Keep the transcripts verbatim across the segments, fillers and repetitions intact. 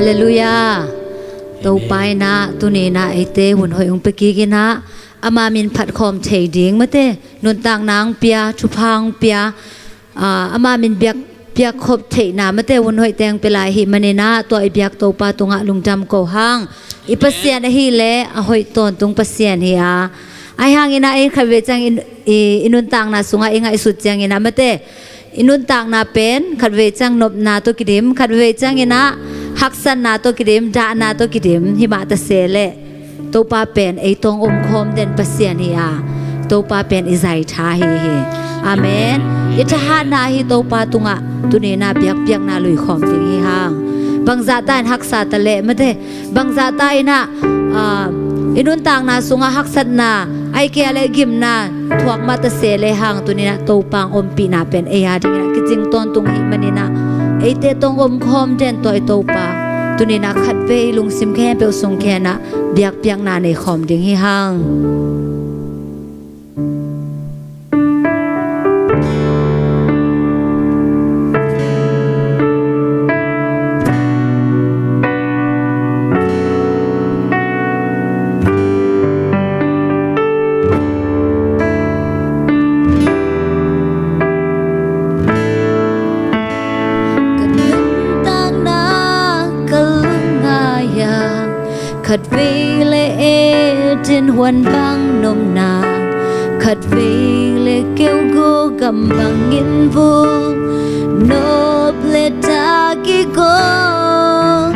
Halleluiah. Amen. Topa in ah tuni in ah eite hun hoih hong pia kik in ah, ama min phat khawm thei ding, mate, nuntakna hong pia, thupha hong pia, ah, ama min biak, biak khop theihna, mate, hun hoih teng pia lai ahih manin ah, tua i biak Topa tungah lungdam ko hang. I Pasian ahih leh a hoih tawntung Pasian hi a, ahih hangin ah ei khatvei ciang i, i, i nuntakna sungah i ngaihsut ciangin ah, mate, i nuntakna pen khatvei ciang nopna tawh kidim, khatvei ciangin ah haksatna tawh kidim, dahna tawh kidim, himah ta se leh Topa pen ei tawh hong omkhawm den Pasian hi a, Topa pen i zaitha ahi hi. Amen. I thahatna ahi Topa tungah tuni in ah biakpiakna luikhawm ding hi hang. Bangzah ta in haksa ta leh, mate, bangzah ta in ah, ah, i nuntakna sungah haksatna, ahih kei leh gimna thuak mah ta se lehang, tuni in ah Topa hong ompihna pen ei a dingin ah kicing tawntung ahih manin ah, eite tawh hong omkhawm den tua i Topa tuni in ah khatvei lungsim khempeuh sung khen ah biakpiakna neikhawm ding hi hang. Ka nuntakna ka lungngai a, khatvei leh et in huan bang nopna, khatvei leh keu guk gam bangin vung, nop leh ta kigawm.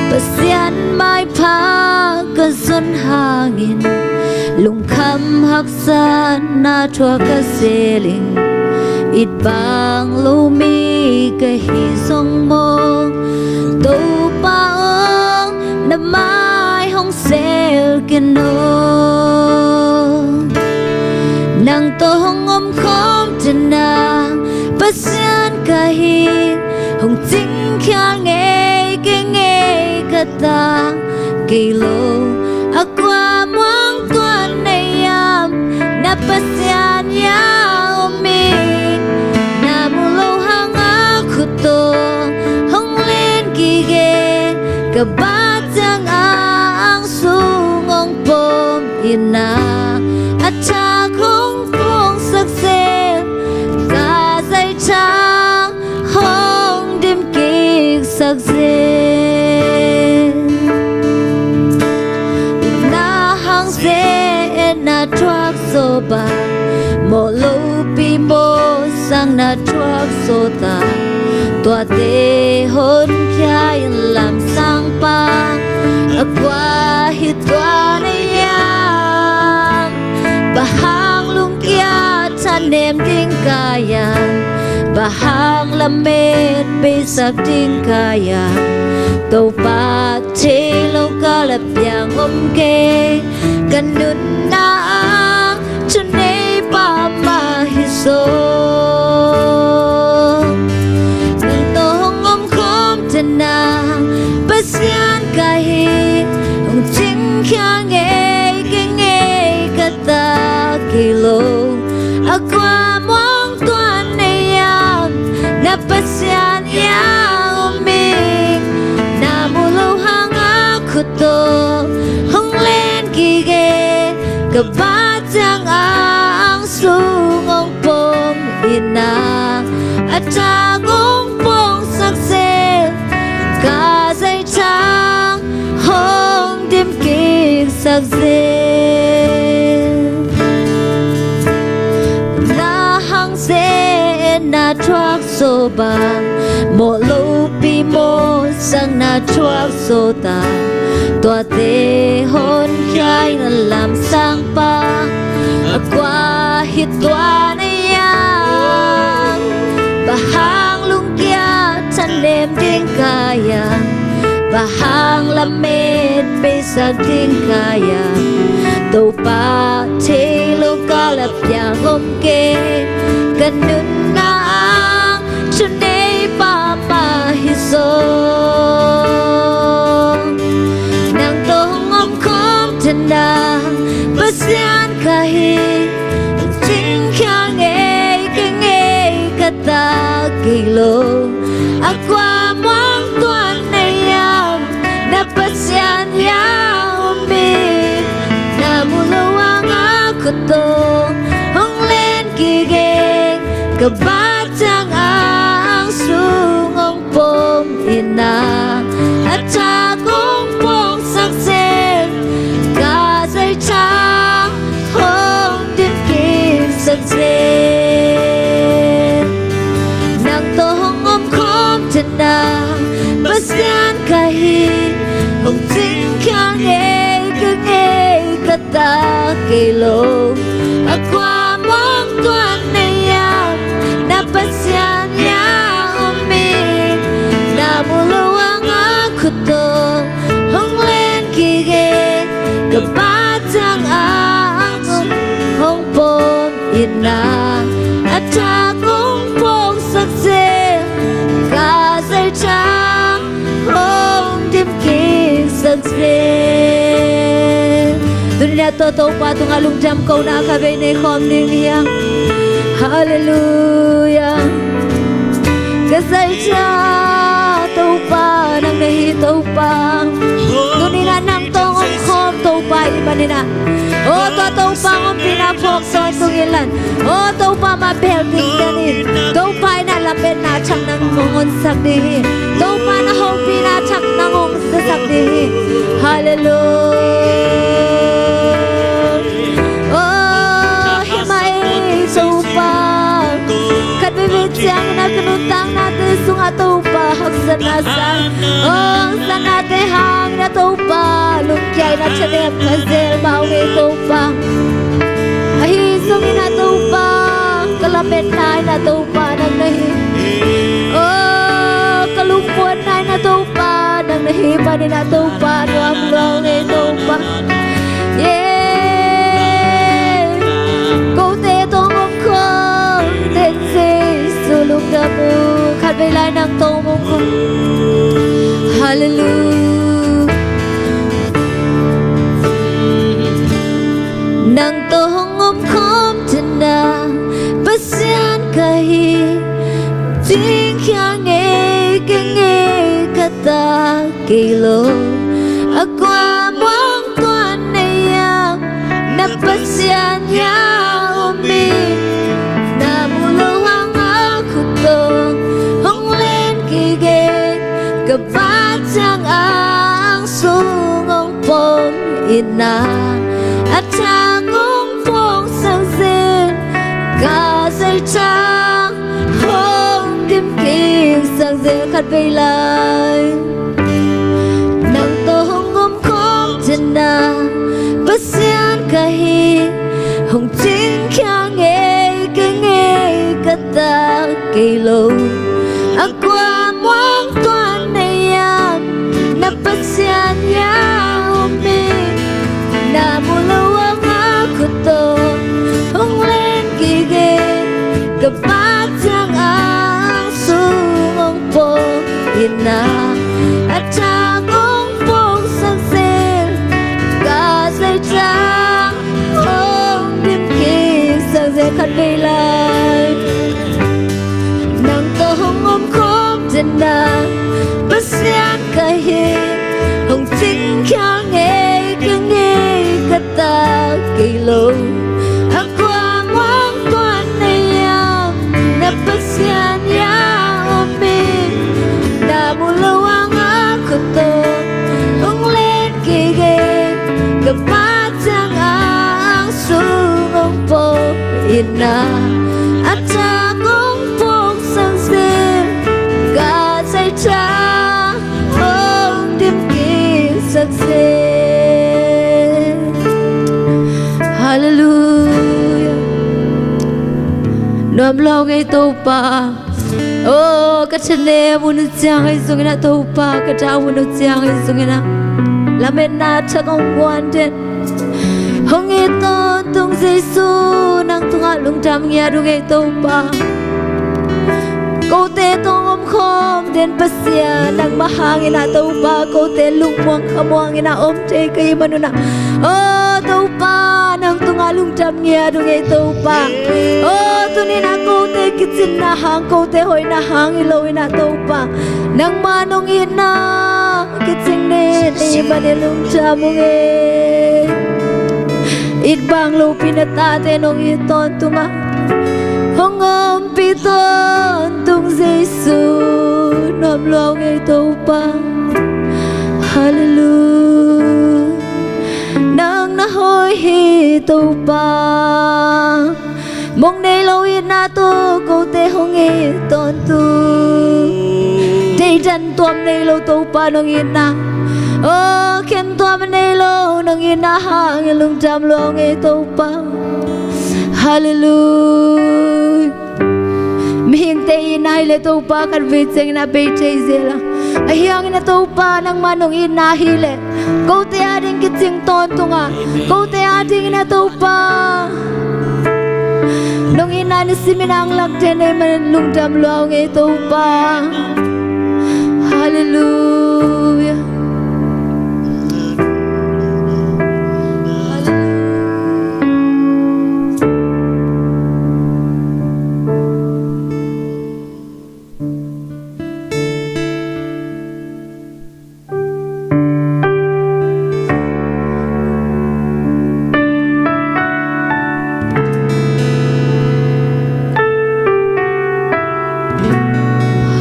Pasian maipha ka zon hangin, lungkham haksatna thuak ka zel in, it bang lo mi ka hi zong maw, Topa aw, na mai hong sel ken aw. Nang tawh hong omkhawm den a, Pasian ka hi, hong cingkhia ngei kei ngei ka ta, kei lo a kua muang tuan na hiam, na Pasian hiam om ing. Na mu lo hang a khut tawh hong len kik e, ka bat ciang a ang sung hong pom in a, a thak hong pongsak zel, ka zaithang hong dim kiksak zel. Na hang ze-etna thuak zaw bang, mawh lopi mawhsakna thuak zaw ta, tuate honkhia in lamsang pang, a kua hi tua na hiam? Bang hang lungkia thanem ding ka hiam? Bang hang lamet beisak ding ka hiam? Topa thei lo ka la piang om kei, ka nunna ah thuneipa mah hi zaw. Nang tawh hong omkhawm den a, Pasian ka hi, hong cingkhia ngei kei ngei ka ta, kei lo a kua muang tuan na hiam? Na Pasian hiam om ing. Na mu lo hang a khut tawh hong len kik e, ka bat ciang a ang sung hong pom in a, a thak hong pongsak zel, ka zaithang zel. Na hang zen na thuak zo bang, mawh lopi mawh sang na thuak zo ta. Tuate honkhia in a lamsang pa, a kua hi tua na hiam? Bang hang lungkia thanem ding ka hiam? Bang hang lamet peisak ding ka hiam? Topa thei lo ka la piang om kei, ka nunna ah thuneipa mah hi zaw. Nang tawh hong omkhawm tena Pasian ka hi, hong cingkhia ngei ka ngei ka ta kei lo. A kua muang tuan na hiam? Na Pasian hiam om in, na mu lo ang a khut tawh hong len kik ing. Ka bat ciang ang sung hong pom in a, a thak hong pawngsak zel, ka zaithak hong dim kiksak zel. Nang tawh hong omkhawm tena Pasian ka hi, hong cingkhia ngei ka ngei ka ta kei lo. A kua muang tuan na hiam? Na Pasian hiam om in, na mu lo ang a khut tawh hong len kik ing. Ka bat ciang ang hong pom in a, a thak hong pawngsak zel, ka zaithak hong dim kiksak zel. Tuni-in ah tua Topa tungah lungdam kohna kha vei nei khawm ding hi hang. Halleluiah. Ka zaithak Topa nang na hi Topa. Tuni-in ah nang tawh hong omkhawm Topa i hih manin ah, aw tua Topa hong ompihna phawk tawntung inla, aw Topa mah beel ding hi in. Topa in ah lametna thak nang hong honsak ding hi. Topa in ah hopihna thak nang hong siasak ding hi. Halleluiah. Aw hi mai Topa. Khat veivei ciangin ah ka nuntaknate sungah Topa haksatna sang, aw haksatnate hangin ah Topa lungkia in ah thanem kha zel mah ung ei Topa. Ahi zongin ah Topa, ka lametna in ah Topa nang na hi. Aw ka lungbuanna in ah Topa nang na hi manin ah Topa nuam lua ung ei Topa. Kote tawh hong omkhawm ten Jesu lungdam uh. Khat vei lai nang tawh hong omkhawm. Halleluiah. Nang tawh hong omkhawm tena Pasian ka hi, cingkhia ngei ka ngei ka ta kei lo. A kua muang tuan na hiam? Na Pasian hiam om in, na mu lo ang a khut tawh hong len kik ing. Ka bat ciang ang sung hong pom in a, a thak hong pawngsak zel, ka zaithak hong dim kiksak zel. Khat vei lai. Nang tawh hong omkhawm tena Pasian ka hi, hong cingkhia ngei ka ngei ka ta kei lo. A kua muang tuan na hiam? Na Pasian hiam om in, na mu lo ang a khut tawh hong len kik ing. Ka bat ciang ang sung hong pom in a, a thak hong pawngsak zel, ka zaithak hong dim kiksak zel. Khat vei lai. Nang tawh hong omkhawm tena Pasian ka hi, hong cingkhia ngei ka ngei ka ta kei lo. A kua muang tuan na hiam? Na Pasian hiam om in, na mu lo ang a khut tawh hong len kik ing. Ka bat itna a thak hong phawk sak seh, ka zaitha hong dim kik sak seh. Halleluiah. Nuam lua ung ei Topa. Oh, ka thanem hun uh ciang ahi zongin ah Topa, ka dam hun uh ciang ahi zongin ah lametna thak hong guan den. Hong it tawntung Jesu, nang tungah lungdam ngiat ung ei Topa. Kote tawh hong omkhawm den Pasian, nangmah hangin ah Topa, kote lungmuang khamuang in ah om thei ka hih manun ah, oh Topa, nang tungah lungdam ngiat ung ei Topa. Oh, tuni-in ah kote kicinna hang, kote hoihna hang hi loin ah Topa, nangmah nong itna kicing den i hih manin lungdam ung ei. It bang lopi na tate nong it tawntung a hong ompih tawntung Jesu, nuam lua ung ei Topa. Halleluiah. Nang na hoih hi Topa. Mong nei lo itna tawh kote hong it tawntung. Deidan tuam nei lo Topa nong itna, oh, khen tuam nei lo nong itna hangin lungdam lua ung ei Topa. Halleluiah. Mihingte itna hi leh Topa, khatvei ciangin a bei thei zel a, ahi hangin ah Topa, nangmah nong itna hi leh kote ading kicing tawntung a, kote adingin ah Topa, nong itna nisim in ang lak den i hih manin lungdam lua ung ei Topa. Halleluiah.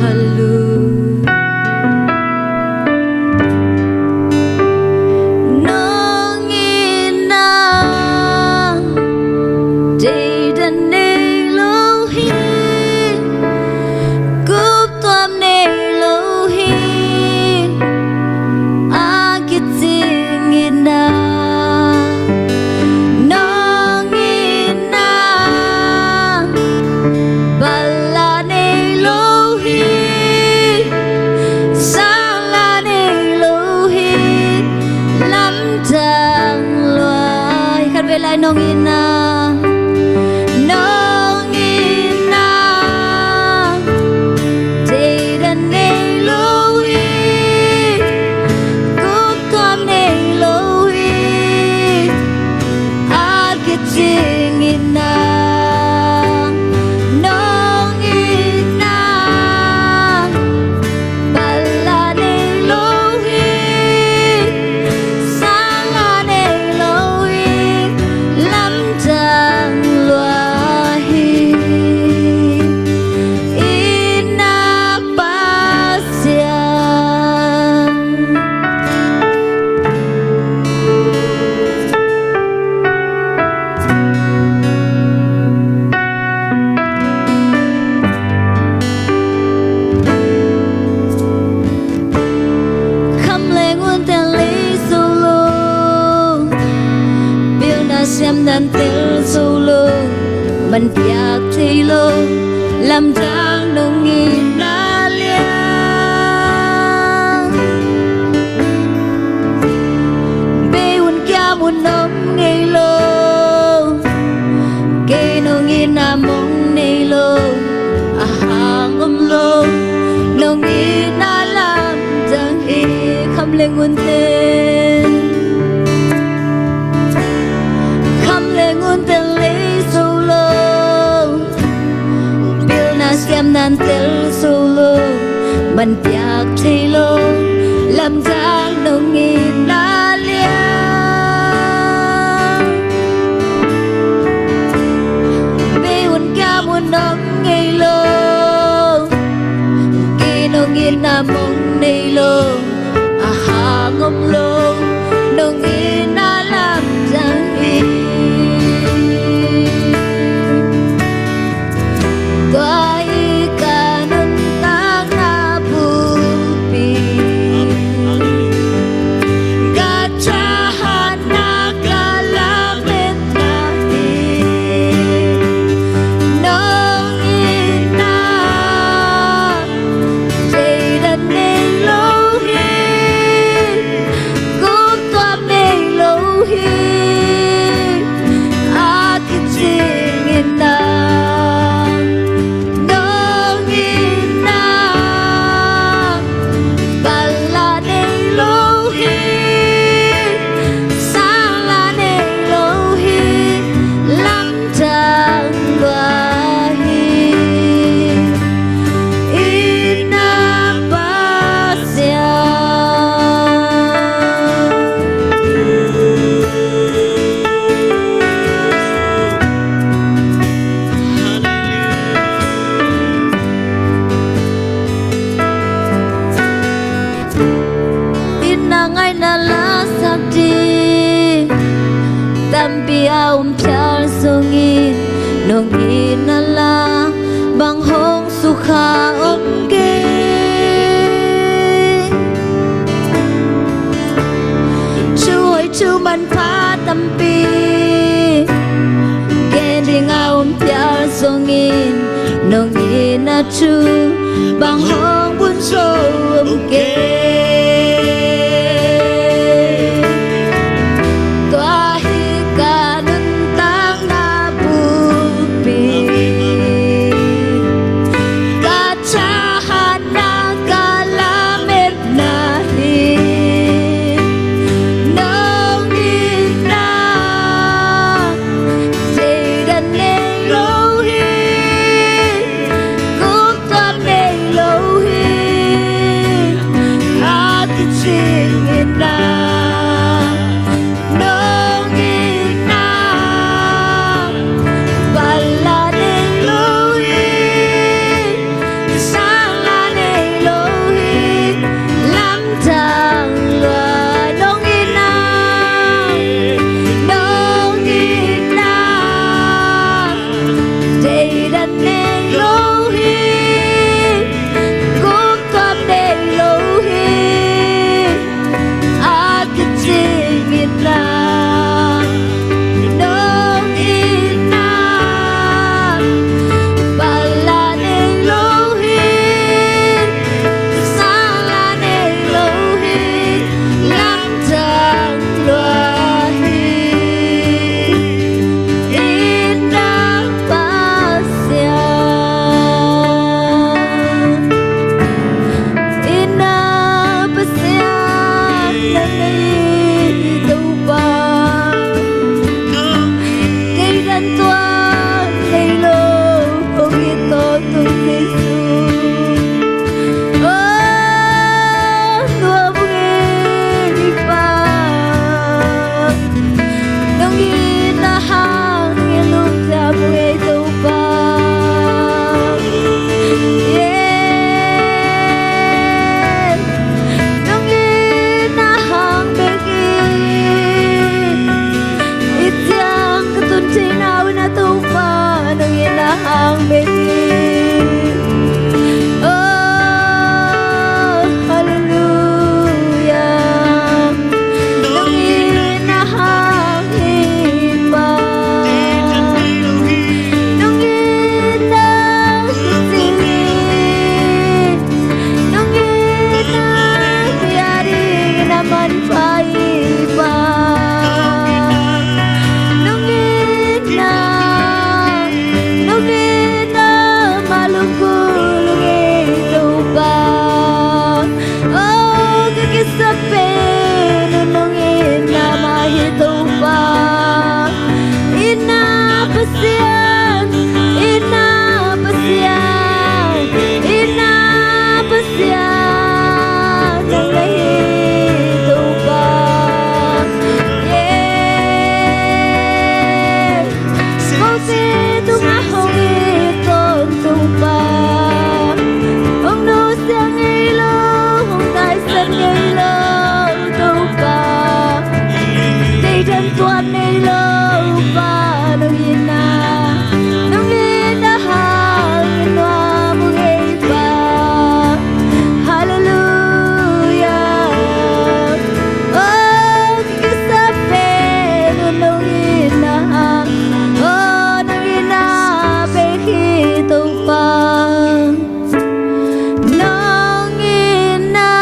Halleluiah. Nong itna deidan nei lo hi, kup tuam nei lo hi, a kicing itna. Nong itna balla nei lo hi, sangla nei lo hi, lamdang lua hi. Khatvei lai, nong itna, nong itna deidan nei lo hi, kup tuam nei lo hi, a kicing itna. Nong itna balla nei lo hi, sangla nei lo hi, lamdang lua hi. Itna Pasian. Kham le ngun tel lei zo lo, pilna siamna tel zo lo, man piak thei lo, lamdang nong itna liang. Bei un kiam un om ngei lo, kei nong itna mong nei lo, a hang om lo, nong itna lamdang hi. Kham le ngun tel, kham le ngun tel lei zo lo, pilna siamna tel zo lo, man piak thei lo, lamdang nong itna liang. Bei un kiam un om ngei lo, kei nong itna mong nei lo, a hang om lo, nong itna lamdang hi. a om phial zongin, nong itna la bang hong sukha om kei. Thu hoih thu manpha tampi gen ding a om phial zongin, nong itna thu bang hong bun zo om kei. Tua hi ka nuntakna bulpi, ka thahatna, ka lametna hi. Nong itna deidan nei lo hi, guptuam nei lo hi. A kicing itna, nong itna, pala nei lo hi, sangla nei lo hi, lamdang lua. Nong itna, nong itna deidan nei lo hi, guptuam nei lo hi. A kicing itna, nong itna, pala nei lo hi, sangla nei lo hi, lamdang lua hi. Itna Pasian, itna Pasian na nei, Topa. Deidan tuam nei lo hong it tawntung Jesu. Oh, nuam ung ei Pa, nong itna hangin lungkia ung ei Topa. Yeah. Nong itna hang bek hi. I ciang ka tun thei na uh na Topa, nong itna hang bek hi. Oh, hallelujah. Nong itna hang hi Pa. Nong itna kicing hi. Nong itna hi a dingin a manpha hi Pa. Nong itna, nong itna mah lunggulh ung ei Topa. Oh, ka kisap pen uh nong itna mah hi Topa. Itna Pasian, itna Pasian, itna Pasian nong na hi Topa. Yeah. Kote tungah hong it tawntung Pa, hong nusia ngei lo, hong taisan ngei lo Topa. Deidan tuam nei lo Pa, nong itna, nong itna hangin nuam ung ei Pa. Hallelujah. Oh, kisap pen uh nong itna, oh, nong itna bek hi Topa. Nong itna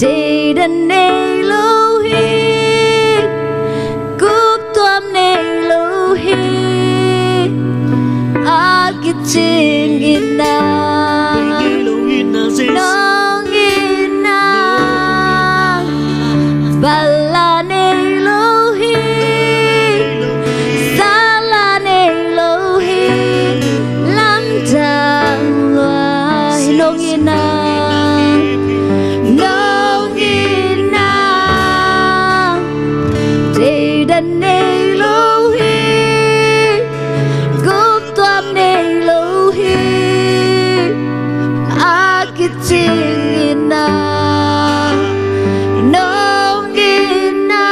deidan nei lo hi, guptuam nei lo hi. A kicing itna, nong itna, pala nei lo hi, sangla nei lo hi, lamdang lua hi. Nong itna, nong itna deidan nei lo hi, guptuam nei lo hi. A kicing itna, nong itna,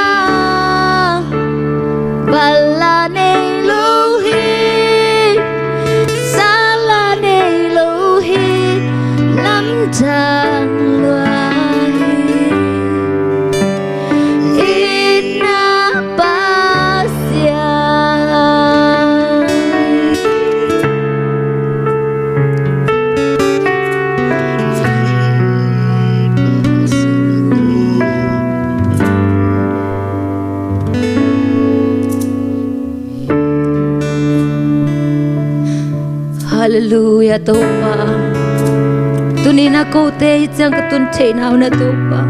Halleluiah, Topa. Tuni-in ah kote hih ciang ka tun theihna uh na, Topa,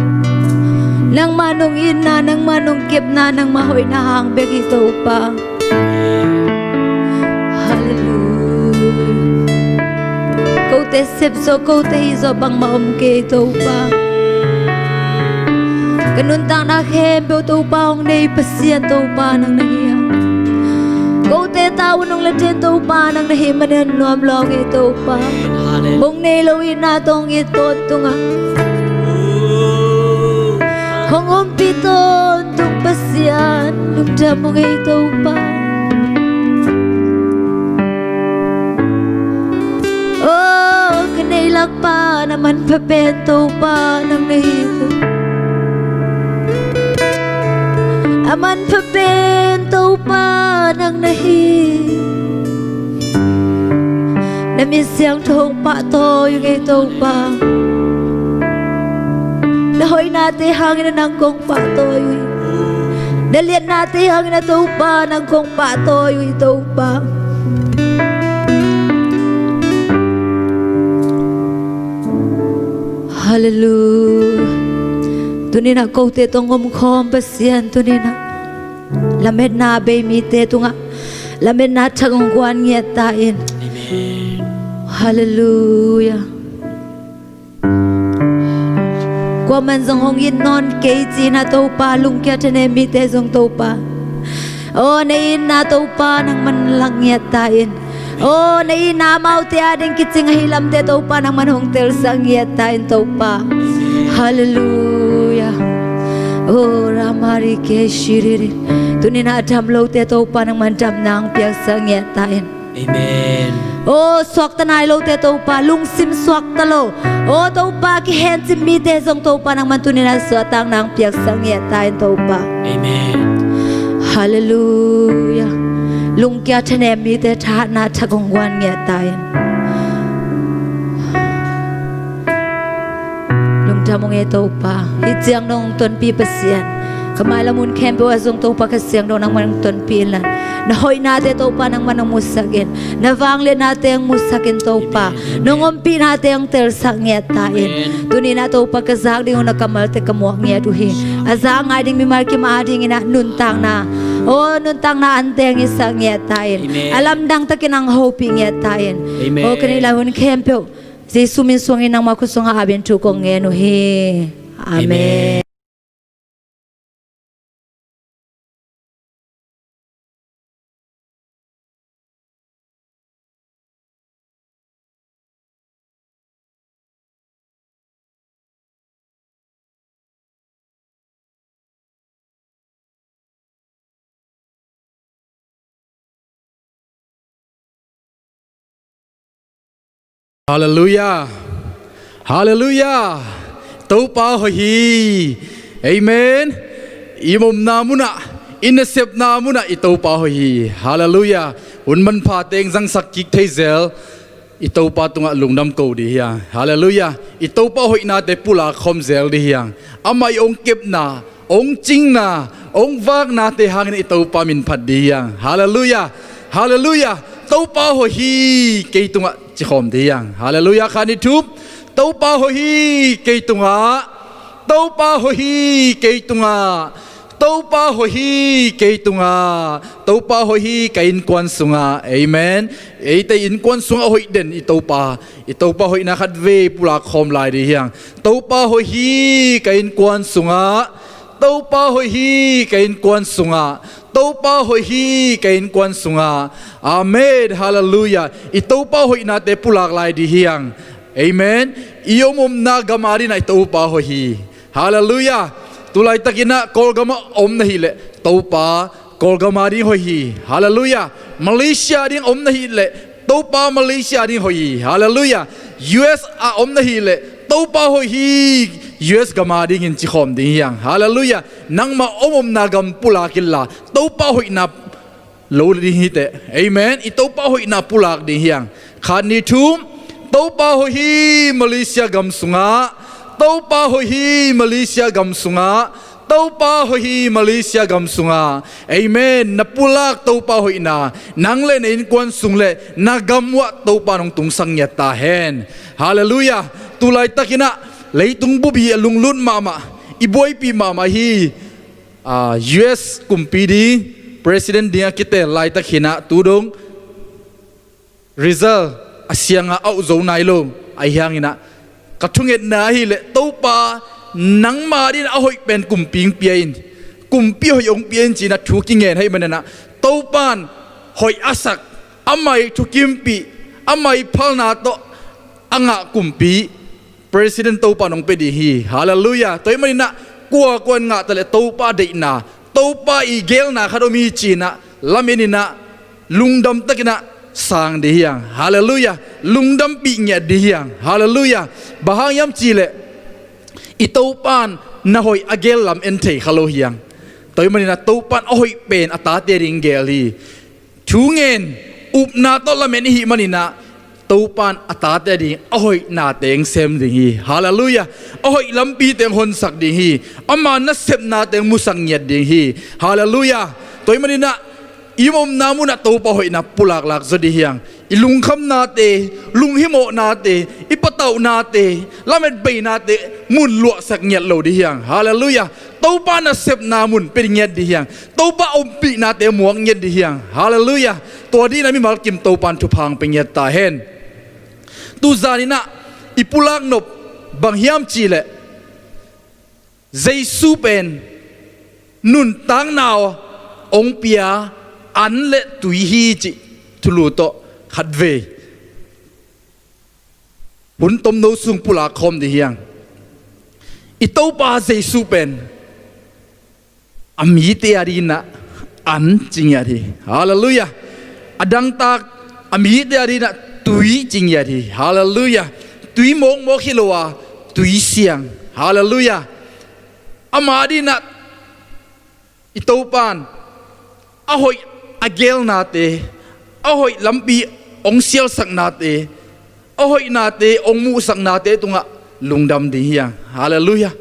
nangmah nong itna, nangmah nong kepna, nangmah hoihna hang bek hi, Topa. Halleluiah. Kote sepzawh, kote hihzawh bangmah om kei, Topa. Ka nuntakna khempeuh, Topa, hong nei Pasian, Topa, nang na hi a. Kote tawh nong la ten, Topa, nang na hih manin a nuam lawng hi, Topa. Amen. Hallelujah. Hong nei lo itna tawh hong it tawntungah, hong ompih tawntung Pasian, lungdam hong ei, Topa. Oh, ka neih lakpan a manpha pen, Topa, nang na hi. A manpha pen, Topa, nang na hi. Na min siangtho hong pahtawi uh hi, Topa. Na hoihnate hangin ah nang kong pahtawi uh hi. Na liatnate hangin ah, Topa, nang kong pahtawi uh hi, Topa. Halleluiah. Tuni-in ah kote tawh hong omkhawm Pasian, tuni-in ah lametna bei mite tungah lametna thak hong guan ngiat ta in. Amen. Halleluiah. Kuaman zong hong it nawn kei ci-in ah, Topa, lungkia thanem mite zong, Topa, aw, na itna, Topa, nangman lak ngiat ta in. Aw, na itna amaute ading kicing ahih lamte, Topa, nangman hong telsak ngiat ta in, Topa. Halleluiah. Oh, ramari ke shiriri. Tuni-in ah a dam lote, Topa, nangman damna hong piaksak ngiat ta in. Amen. Aw, suakta nai lote, Topa, lungsim suakta lo, aw, Topa, kihencip mite zong, Topa, nangman tuni-in ah suahtakna hong piaksak ngiat ta in, Topa. Amen. Halleluiah. Lungkia thanem mite thahatna thak hong guan ngiat ta in. Lungdam hong ei, Topa. Hih ciang nong tonpih Pasian, ka mailam hun khempeuh ah zong, Topa, ka siangtho nangman hong tonpih inla, na hoihnate, Topa, nangman hong musak in. Na vangliatnate hong musak in, Topa. Amen, amen. Nong ompihnate hong telsak ngiat ta in. Amen. Tuni-in ah, Topa, ka zak ding uh na kammalte ka muak ngiat uh hi. A zak ngai ding mimal kim adingin ah nuntakna, aw, nuntakna ante hong hisak ngiat ta in. Amen. A lamdang takin hong hopih ngiat ta in. Amen. Aw, ka neih lai hun khempeuh Jesu min suangin nangmah khut sungah ap in thu kong ngen uh hi. Amen. Amen. Halleluiah. Halleluiah. Topa hoih hi. Amen. I omna munah, i nasepna munah i Topa hoih hi. Halleluiah. Hun manpha teng zangsak kik thei zel. I Topa tungah lungdam ko ding hi hang. Halleluiah. I Topa hoihnate pulak khawm zel ding hi hang. Amah i hong kepna, hong cingna, hong vaknate hangin i Topa min phat ding hi hang. Halleluiah. Halleluiah. Topa hoih hi kei tungah ci khawm ding hi hang. Halleluiah. Khat, nih, thum. Topa hoih hi kei tungah. Topa hoih hi kei tungah. Topa hoih hi kei tungah. Topa hoih hi ka innkuan sungah. Amen. Eite innkuan sungah hoih den i Topa, i Topa hoihna khatvei pulak khawm lai ding hi hang. Topa hoih hi ka innkuan sungah. Topa hoih hi ka innkuan sungah. Topa hoih hi ka innkuan sungah. Amen. Halleluiah. I Topa hoihnate pulak lai ding hi hang. Amen. I om omna gam adingin ah i Topa hoih hi. Halleluiah. Tulaitakin ah Kawlgam ah om na hih leh Topa Kawlgam ading hoih hi. Halleluiah. Malaysia ading om na hih leh Topa Malaysia ading hoih hi. Halleluiah. U S ah om na hih leh Topa hoih hi. U S gam adingin ci khawm ding hi hang. Halleluiah. Nangmah om omna gam pulak inla Topa hoihna lo ding hi teh. Amen. I Topa hoihna pulak ding hi hang. Khat, nih, thum. Topa hoih hi Malaysia gam sungah. Topa hoih hi Malaysia gam sungah. Topa hoih hi. Malaysia gam sungah, amen, na pulak Topa hoihna, nang le na innkuan sung le na gam uah Topa in hong tungsak ngiat ta hen. Halleluiah. Tu laitakinah leitung bup hi, a lunglut mahmah, i buaipih mahmah hi. Ah, U S kumpi ding president dingah kitel laitak hinah tu dong result a siangah a auh zo nai lo. Ahi hanginah ka thungetna ahileh Topa nangma dingin a hoih pen kumpi hong pia in, kumpi hoih hong pia in cinah thu kingen ahih maninah Topa in hoih a sak, amah ih thukimpih, amah ih phalna tawh a ngah kumpi president Topa in hong pia ding hi. Halleluiah. Tua ahih maninah kuakua in ngah taleh Topa deihna, Topa ih geelna khat om hi cinah lameninah lungdam takinah sang ding hiang. Halleluiah. Lungdampih ngiat ding hiang. Halleluiah. Bang hang hiam cihleh i Topa in na hoih a geel lam en thei kha lo hiang. Tua ahih maninah Topa in a hoih pen a tate ding geel hi. Thu ngen, upna tawh lamen ihih maninah Topa in a tate ding a hoihnate hong sem ding hi. Halleluiah. A hoih lampite hong honsak ding hi. Ama nasepnate hong musak ngiat ding hi. Halleluiah. Tua ahih maninah i omna munah Topa hoihna pulaklak zaw ding hiang. I lungkhamnate, lunghimawhnate, i patauhnate, lametbeinate mun luahsak ngiat lo ding hiang. Halleluiah. Topa nasepna mun pia ngiat ding hiang. Topa ompihnate muak ngiat ding hiang. Halleluiah. Tua dingin a mimal kim Topa in thupha hong pia ngiat ta hen. Tuzaninah i pulak nop bang hiam cihleh Jesu pen nuntakna hong pia an le tui hi cih thulu tawh khatvei hun tomno sung pulak khawm ding hiang. I Topa Jesu pen a mite a dinah an ci ngiat hi. Halleluiah. A dangtak a mite a dinah tui ci ngiat hi. Halleluiah. Tui mawkmawk hi lo a tui siang. Halleluiah. Ama dinah i Topa in a hoih a geelnate, a hoih lampi hong sialsaknate, a hoihnate hong muhsaknate tungah lungdam ding hiang. Halleluiah.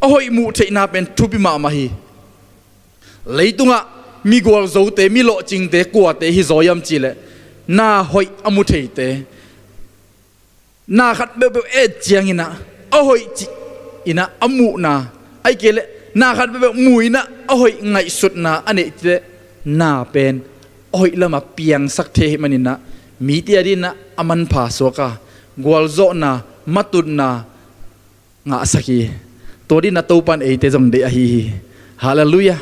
A hoih muh theihna pen thupi mahmah hi. Leitungah mi gualzote, mi lawhcingte kuate hi zaw hiam cihleh na hoih a mu theite, na khat peuhpeuh et cianginah a hoih cihinah a muhna, ahih kei leh na khat peuhpeuh mu inah a hoih ngaihsutna a neih cihleh na pen a hoih lamah piangsak thei ahih maninah mite a dinah a manpha suak a gualzawhna, matutna ngahsak hi. Tua dinah Topa in eite zong deih ahi hi. Halleluiah.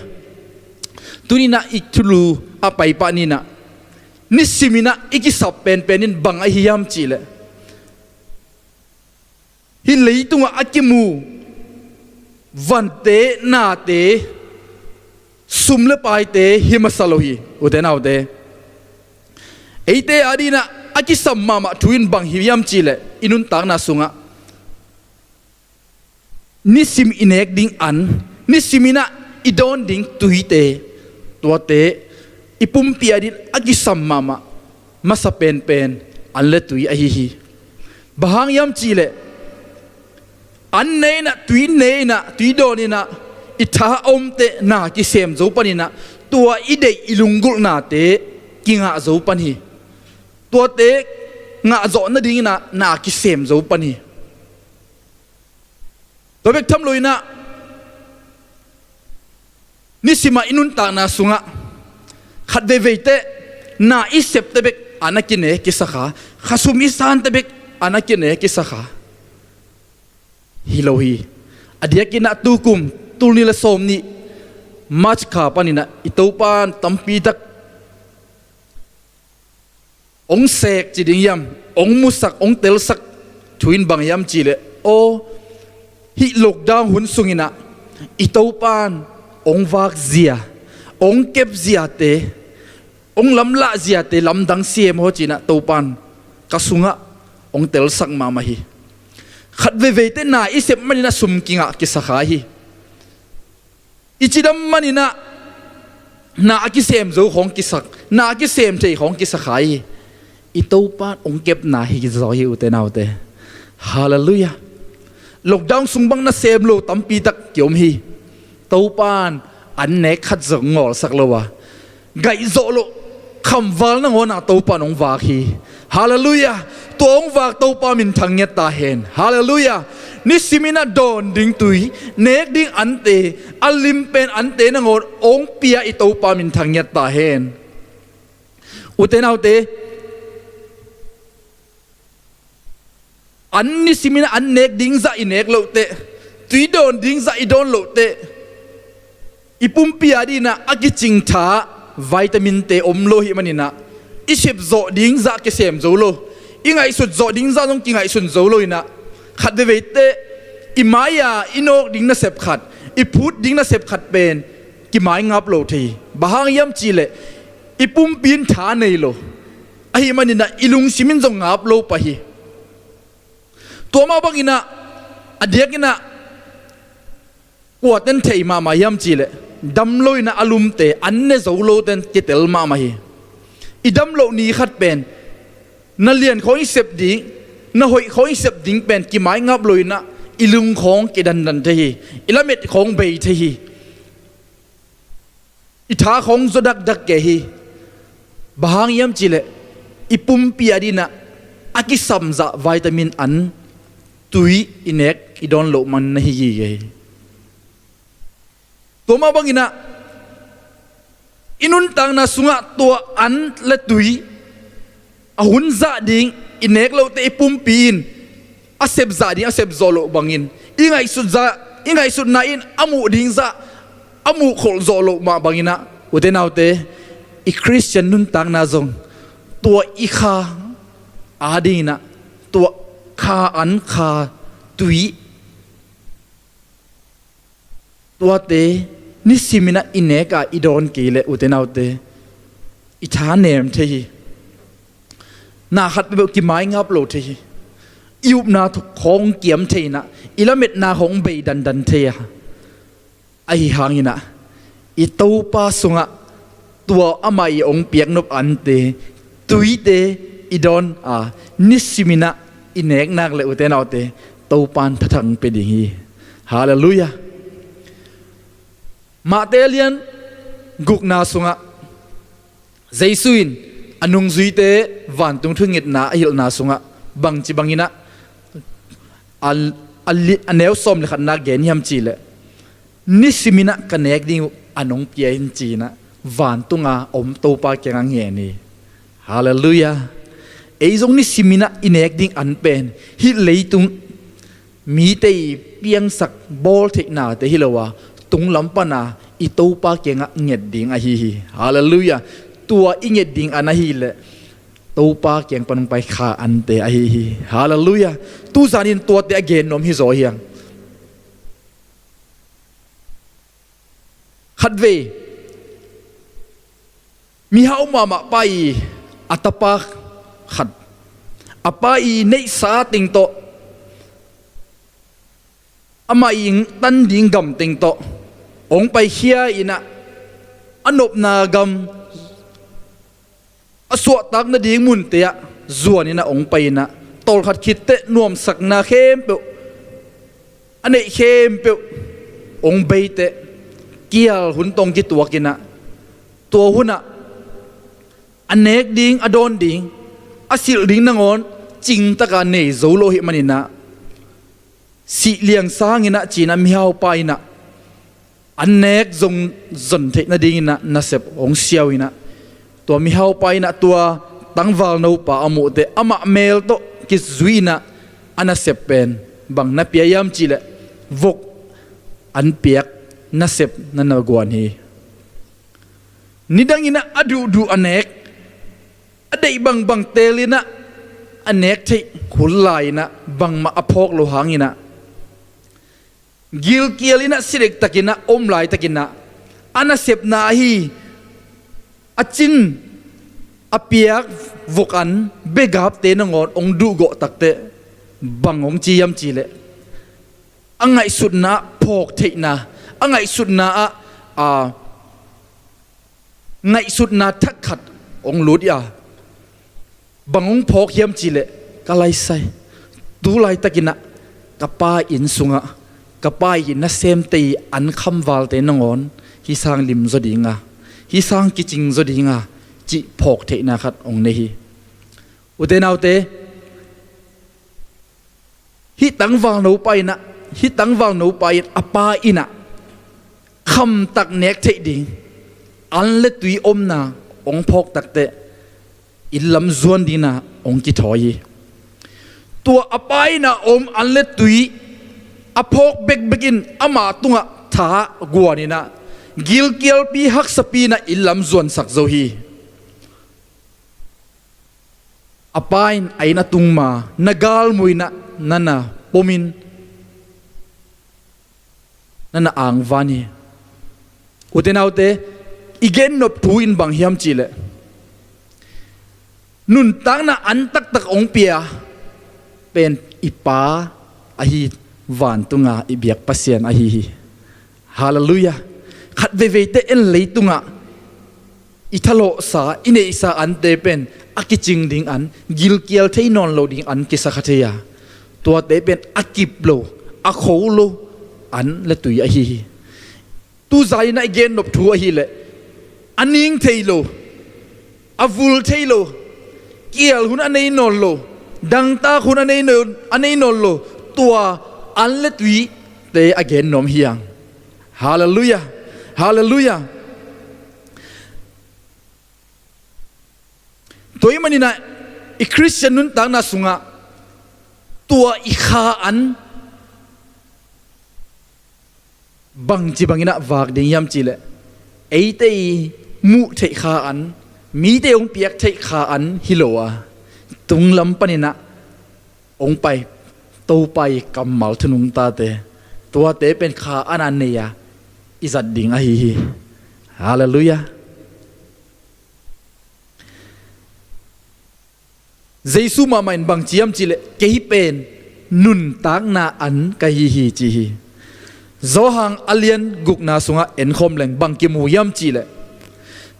Tuninah i thulu a paipah ninah nisiminah i kisap penpen in bang ahi hiam cihleh hih leitungah a kimu vante, nate, sum le paite hi masa lo hi, ute naute. Eite a dinah a kisam mahmah thu in bang hi hiam cihleh i nuntakna sungah nisim i nek ding an, nisiminah i dawn ding tuite, tuate i pumpi a din a kisam mahmah masa penpen an le tui ahi hi. Bang hang hiam cihleh an ne inah, tui ne inah, tui dawn inah i tha a omte na kisem zo paninah tua i deih i lunggulhnate kingah zo pan hi. Tuate ngah zawh nadinginah na kisem zo pan hi. Tua bek tham loinah nisimah i nuntakna sungah khat veivei teh na i septe bek a na kine kisak a, khasum i sante bek a na kine kisak a hi lo hi. A diakinah tukum tulni le sawmnih March kha paninah i Topa in tampitak hong sek ci ding hiam, hong musak, hong telsak thu in bang hiam cihleh, aw, hih lockdown hun sunginah i Topa in hong vakzia, hong kepziate, hong lamlahziate lamdang siam haw cinah Topa in ka sungah hong telsak mahmah hi. Khat veivei teh na i sep maninah sum kingah kisakha hi. I cidam maninah na a kisem zo khawng kisak, na a kisem thei khawng kisakha hi. I Topa in hong kepna hi zaw hi, ute naute. Halleluiah. Lockdown sung bang nasem lo tampitak kiom hi. Topan an nek khat zong ngawlsak lo a, gaihzawh loh khamval nangawn a Topan hong vak hi. Halleluiah. Tua hong vak Topa minthang ngiat ta hen. Halleluiah. Nisimin a dawn ding tui, nek ding ante, a lim pen ante nangawn hong pia i Topa minthang ngiat ta hen. Ute naute, an nisimin an nek ding zah i nek loh teh, tui dawn ding zah i dawn loh teh, i pumpi a dinah a kicing tha, vitamin te om lo hi maninah, i sep zawh ding zah kisem zo lo, i ngaihsut zawh ding zah zong kingaihsun zo lo inah, khat veivei teh i mai-a i nawk ding nasep khat, i phut ding nasep khat pen kimai ngap lo thei hi. Bang hang hiam cihleh i pumpi in tha nei lo, ahi maninah i lungsim in zong ngap lo pah hi. Tua mah banginah a diakinah kuaten theih mahmah hiam cihleh, dam lo inah a lumte, an ne zo loten kitel mahmah hi. I dam loh ni khat pen na lian khawng i sep ding, na hoih khawng i sep ding pen kimai ngap lo inah i lung khawng kidandan thei hi. I lamet khawng bei thei hi. I tha khawng zaw dakdak kei hi. Bang hang hiam cihleh i pumpi a dinah a kisamzah vitamin an tui i nek i dawn loh man na hi gige hi. Tua mah banginah i nuntakna sungah tua an le tui a hun zah ding i nek loh teh i pumpi in a sep zah ding a sep zawh loh bangin, i ngaihsut zah, i ngaihsutna in a muh ding zah a muh kholh zawh loh mah banginah, ute naute, i Khristian nuntakna zong tua i kha a dinginah, tua kha an, kha tui, tuate nisiminah i nek a i dawn kei leh, ute naute, i tha nem thei hi. Na khat peuh kimai ngap lo thei hi. I upna khawng kiam thei inah, i lametna khawng bei dandan thei a, ahi hanginah i Topa sungah tua amah i hong piaknop ante, tuite i dawn a, nisiminah i nek nak leh, ute naute, Topan thathang pia ding hi. Halleluiah. Mate a lian gukna sungah Jesu in a nungzuite vantung thungetna a hilhna sungah bangci banginah a, a li-, a neu sawm le khatna gen hiam cihleh, nisiminah ka nek ding uh a nong pia in, ci-inah vantunga om Topa kiangah ngen hi. Halleluiah. Ei zong nisiminah i nek ding an pen hih leitung mite i piangsak bawl theihnate hi lo a, tunglam pana i Topa kiangah nget ding ahi hi. Halleluiah. Tua i nget ding an ahileh Topa kiang pan hong pai kha ante ahi hi. Halleluiah. Tuzanin tuate a gen nuam hi zaw hiang. Khatvei mihau mahmah pa i a tapa khat, a pa i neihsa teng tawh, amah i tan ding gam teng tawh hong paikhia inah, a nopna gam, a suahtak nading munte ah zuan inah hong pai inah, tawlkhat khit teh nuamsakna khempeuh, a neih khempeuh hong bei teh, kial hun tawh kituak inah, tua hunah a nek ding, a dawn ding, a silh ding nangawn cingtaka nei zo lo hi maninah, sih liang sanginah, ci-inah mihaupa inah a nek zong zon theih nadinginah nasep hong siau inah, tua mihaupa inah tua tangvalnopa a muh teh amah mel tawh kizui inah a nasep pen bang na pia hiam cihleh, vok an piak nasep na na guan hi. Nidanginah a duhduh a nek, a deih bangbang teelinah a nek theih hun lai-inah bangmah a phawk loh hanginah, gilkial inah si dektakinah om laitakinah, a nasepna ahi a cin a piak vok an begapte nangawn hong duhgawh takteh bang hong ci hiam cihleh, a ngaihsutna ah phawk theihna, a ngaihsutna ah, a ngaihsutna thak khat hong lut hi a, bang hong phawk hiam cihleh, ka laisai, tu laitakinah ka pa inn sungah ka Pa i nasemte i an khamvalte nangawn hih sang lim zaw dinga, hih sang kicing zaw dinga cih phawk theihna khat hong nei hi. Ute naute, hih tangval nopa inah, hih tangval nopa in a pa inah khamtak nek theih ding, an le tui omna hong phawk takteh inn lam zuan dingna hong kithawi hi. Tua a pa inah om an le tui a phawk bekbek in ama tungah tha guan inah gilkialpi haksapi inah inn lam zuansak zo hi. A pa in a inn a tung ma na galmuh inah na na pomin na na angvan hi. Ute naute, i gennop thu in bang hiam cihleh, nuntakna an taktak hong pia pen i Pa ahi, vantunga i biak Pasian ahi hi. Halleluiah. Khat veiveite en leitungah i thalawhsa, i neihsa ante pen a kicing ding an, gilkial thei nawn lo ding an kisa kha thei a, tuate pen a kip lo, a kho lo an le tui ahi hi. Tuzan inah i gennop thu ahileh a ning thei lo, a vul thei lo, kial hun a nei nawn lo, dangtak hun a nei nawn, a nei nawn lo, tua an le tuite a gen nuam hi hang. Halleluiah. Halleluiah. Tua ahih maninah i Khristian nuntakna sungah tua i kha an bangci banginah vak ding hiam cihleh, eite i muh theih kha an, mite hong piak theih kha an hi lo a, tunglam paninah hong pai Topa i kammal thu nungtate, tuate pen kha an a nei a i zat ding ahi hi. Halleluiah. Jesu mahmah in bang ci hiam cihleh, kei pen nuntakna an ka hi hi ci hi. Johan a lian gukna sungah enkhawm leng bang kimu hiam cihleh,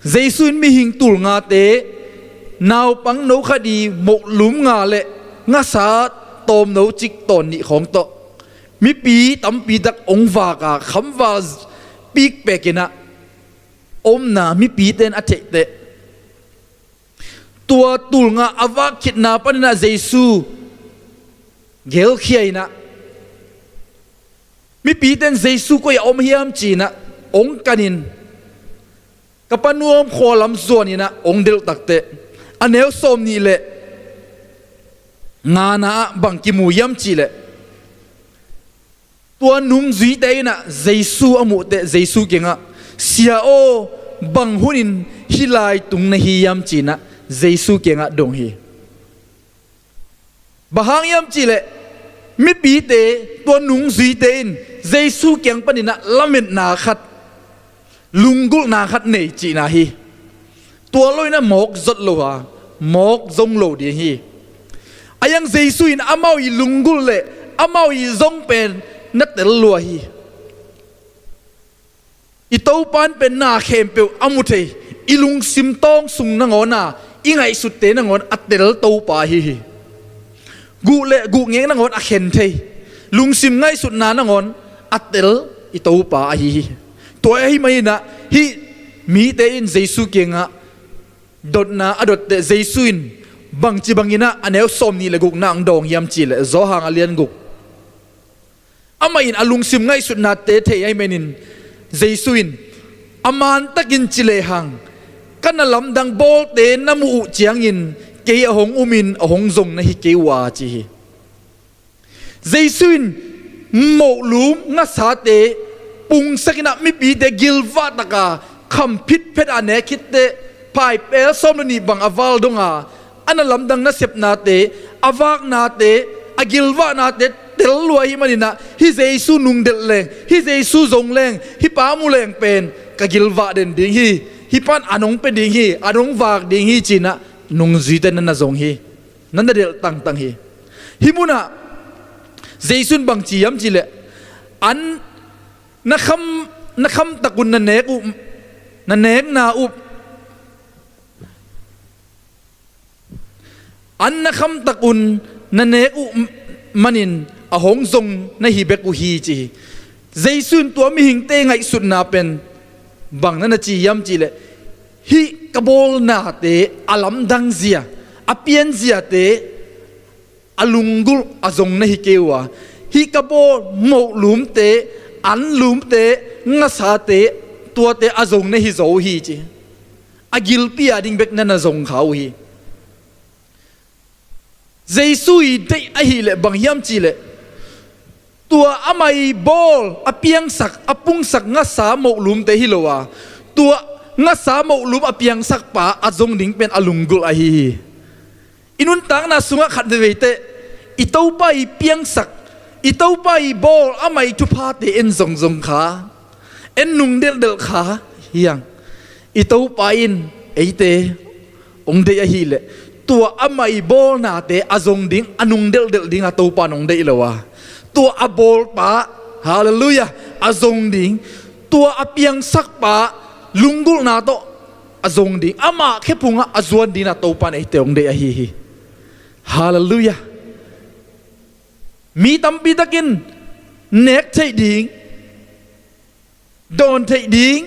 Jesu in mihing tul ngate, naupang no khat i mohlum nga le ngasa tawmno cik tawn nih khawng tawh mipi tampi tak hong vak a, khamval pikpek inah omna mipite in a theihteh, tua tul nga a vak khitna paninah Jesu gelkhia inah, mipite in Jesu koi a om hiam ci-inah hong kanin, Kapernaum khua lam zuan inah hong delh takteh, a neu sawm nih le ngana ah bang kimu hiam cihleh, tua nungzuite inah Jesu a muhteh Jesu kiangah, Sia aw, bang hunin hih lai tung na hi hiam ci-inah Jesu kiangah dong hi. Bang hang hiam cihleh, mipite, tua nungzuite in Jesu kiang paninah lametna khat, lunggulhna khat nei cihna hi. Tua lo inah mawk zot lo a, mawk zong lo ding hi. A iang Jesu in amau i lunggulh le amau i zong pen na tel lua hi. I Topa in pen na khempeuh a mu thei, i lungsim tawng sung nangawn a, i ngaihsutte nangawn a tel Topa ahi hi. Guh le guhngek nangawn a khen thei, lungsim ngaihsutna nangawn a tel i Topa ahi hi. Tua ahih maninah hih mite in Jesu kiangah dotna a dotteh Jesu in bangci banginah a neu sawm nih le gukna hong dawng hiam cihleh, Johan a lian guk. Amah in a lungsim ngaihsutnate thei ahih manin Jesu in, a mantakin ci lehang, ka na lamdang bawlte na muh uh ciangin kei a hong umin a hong zong na hi kei uh a ci hi. Jesu in mohlum ngasate pungsak inah mipite gilvah taka kham phitphet a nek khitteh, phaipel sawm le nih bang a val donga, a na lamdang nasepnate, a vaknate, a gilvahnate tel lua ahih maninah, hih Jesu nungdelh leng, hih Jesu zong leng, hih pa mu leng pen ka gilvah den ding hi, hih pan an hong pia ding hi, an hong vak ding hi ci-inah nungzuite na na zong hi, na na delh tangtang hi. Hih munah Jesu in bang ci hiam cihleh, an na kham, na khamtakun na nek uh, na nekna uh, an na khamtakun na nek uh manin a hong zong na hi bek uh hi ci hi. Jesu in tua mihingte ngaihsutna pen bang na na ci hiam cihleh, hih ka bawlnate a lamdang zia, a pianziate a lunggulh a zong na hi kei uh a, hih ka bawl mohlumte, anlumte, ngasate, tuate a zong na hi zo uh hi ci. A gilpi a ding bek na na zong kha uh hi. Jesu i deih ahileh bang hiam cihleh, tua amah i bawl a piangsak, a pungsak ngasa mohlumte hi lo a, tua ngasa mohlum a piangsak pa a zong ding pen a lunggulh ahi hi. I nuntakna sungah khat veivei teh i Topa i piangsak, i Topa i bawl amah i thuphate en zongzong kha, en nungdelhdelh kha hiang. I Topa in eite hong deih ahileh, tua amah i bawlnate a zong ding, a nungdelhdelh ding a Topa in hong deih lo a, tua a bawlpa, halleluiah, a zong ding, tua a piangsakpa lunggulhna tawh a zong ding, amah khephungah a zuan ding a Topa in eite hong deih ahi hi. Halleluiah. Mi tampi takin nek theih ding, dawn theih ding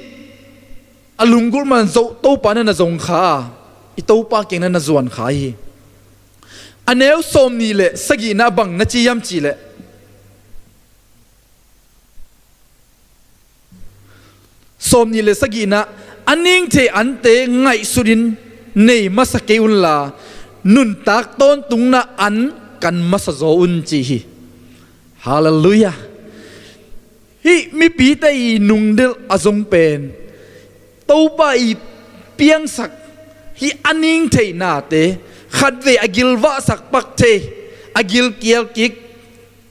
a lunggulh man zo Topa na na zong kha a, i Topa kiang na na zuan kha hi. A neu sawmnih le sagihna bang na ci hiam cihleh, sawmnih le sagihna, a ning thei ante ngaihsutin nei masa kei unla, nuntak tawntungna an kan masa zaw un ci hi. Halleluiah. Hih mipite i nungdelh a zong pen, Topa i piangsak hih a ning thei nate, khatvei a gilvahsak pak thei, a gilkial kik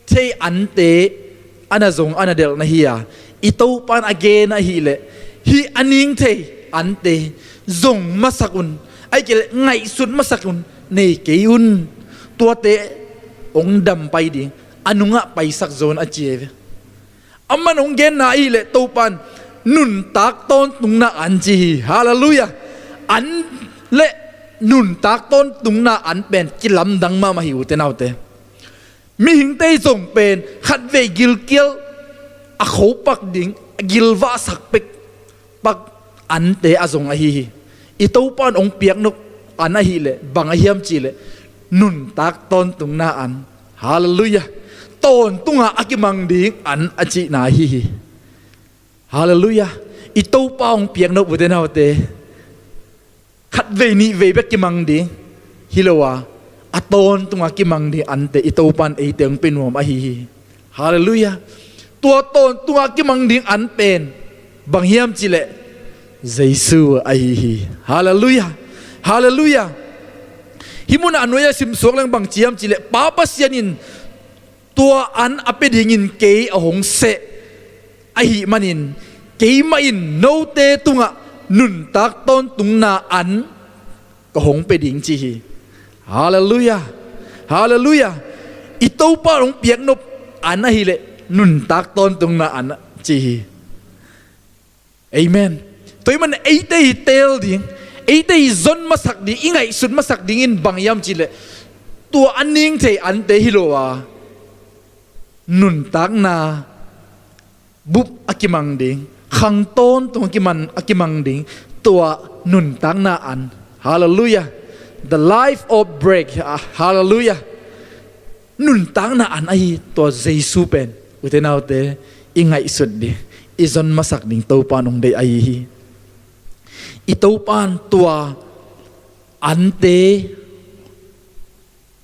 thei ante a na zong a na delh na hi a, i Topa in a gen ahileh, hih a ning thei ante zong masak un, ahih kei leh ngaihsut masak un, nei kei un. Tuate hong dam pai ding, a nungah paisak zaw un a ci hi ve. Aman hong genna ahileh Topa in nuntak tawntungna an ci hi. Halleluiah. An le nuntak tawntungna an pen kilamdang mahmah hi, ute naute. Mihingte i zong pen khatvei gilkial a khopak ding, a gilvahsak pek pak ante a zong ahi hi. I Topa in hong piaknop an ahileh bang a hiam cihleh, nuntak tawntungna an. Halleluiah. Tawntunga a kimang ding an a cihna ahi hi. Halleluiah. I Topa hong piaknop, ute naute, khatvei nihvei bek kimang ding hi lo a, a tawntunga kimang ding ante i Topa in eite hong pia nuam ahi hi. Halleluiah. Tua tawntunga kimang ding an pen bang hiam cihleh, Jesu ahi hi. Halleluiah. Halleluiah. Hih munah a nuai-ah simsuak leng bang ci hiam cihleh, Pa Pasian in tua an a pia dingin kei a hong seh ahih manin, keimah in note tungah nuntak tawntungna an ka hong pia ding ci hi. Halleluiah. Halleluiah. I Topa hong piaknop an ahileh nuntak tawntungna an ci hi. Amen. Tua ahih manin eite i teel ding, eite i zon masak ding, i ngaihsut masak dingin bang hiam cihleh, tua a ning thei ante hi lo a, nuntakna bup a kimang ding, khang tawntung a kimang, a kimang ding, tua nuntakna an. Halleluiah. The life of bread. Ah, halleluiah. Nuntakna an ahi tua Jesu pen, ute naute, i ngaihsut ding, i zon masak ding Topa in hong deih ahi hi. I Topa in tua ante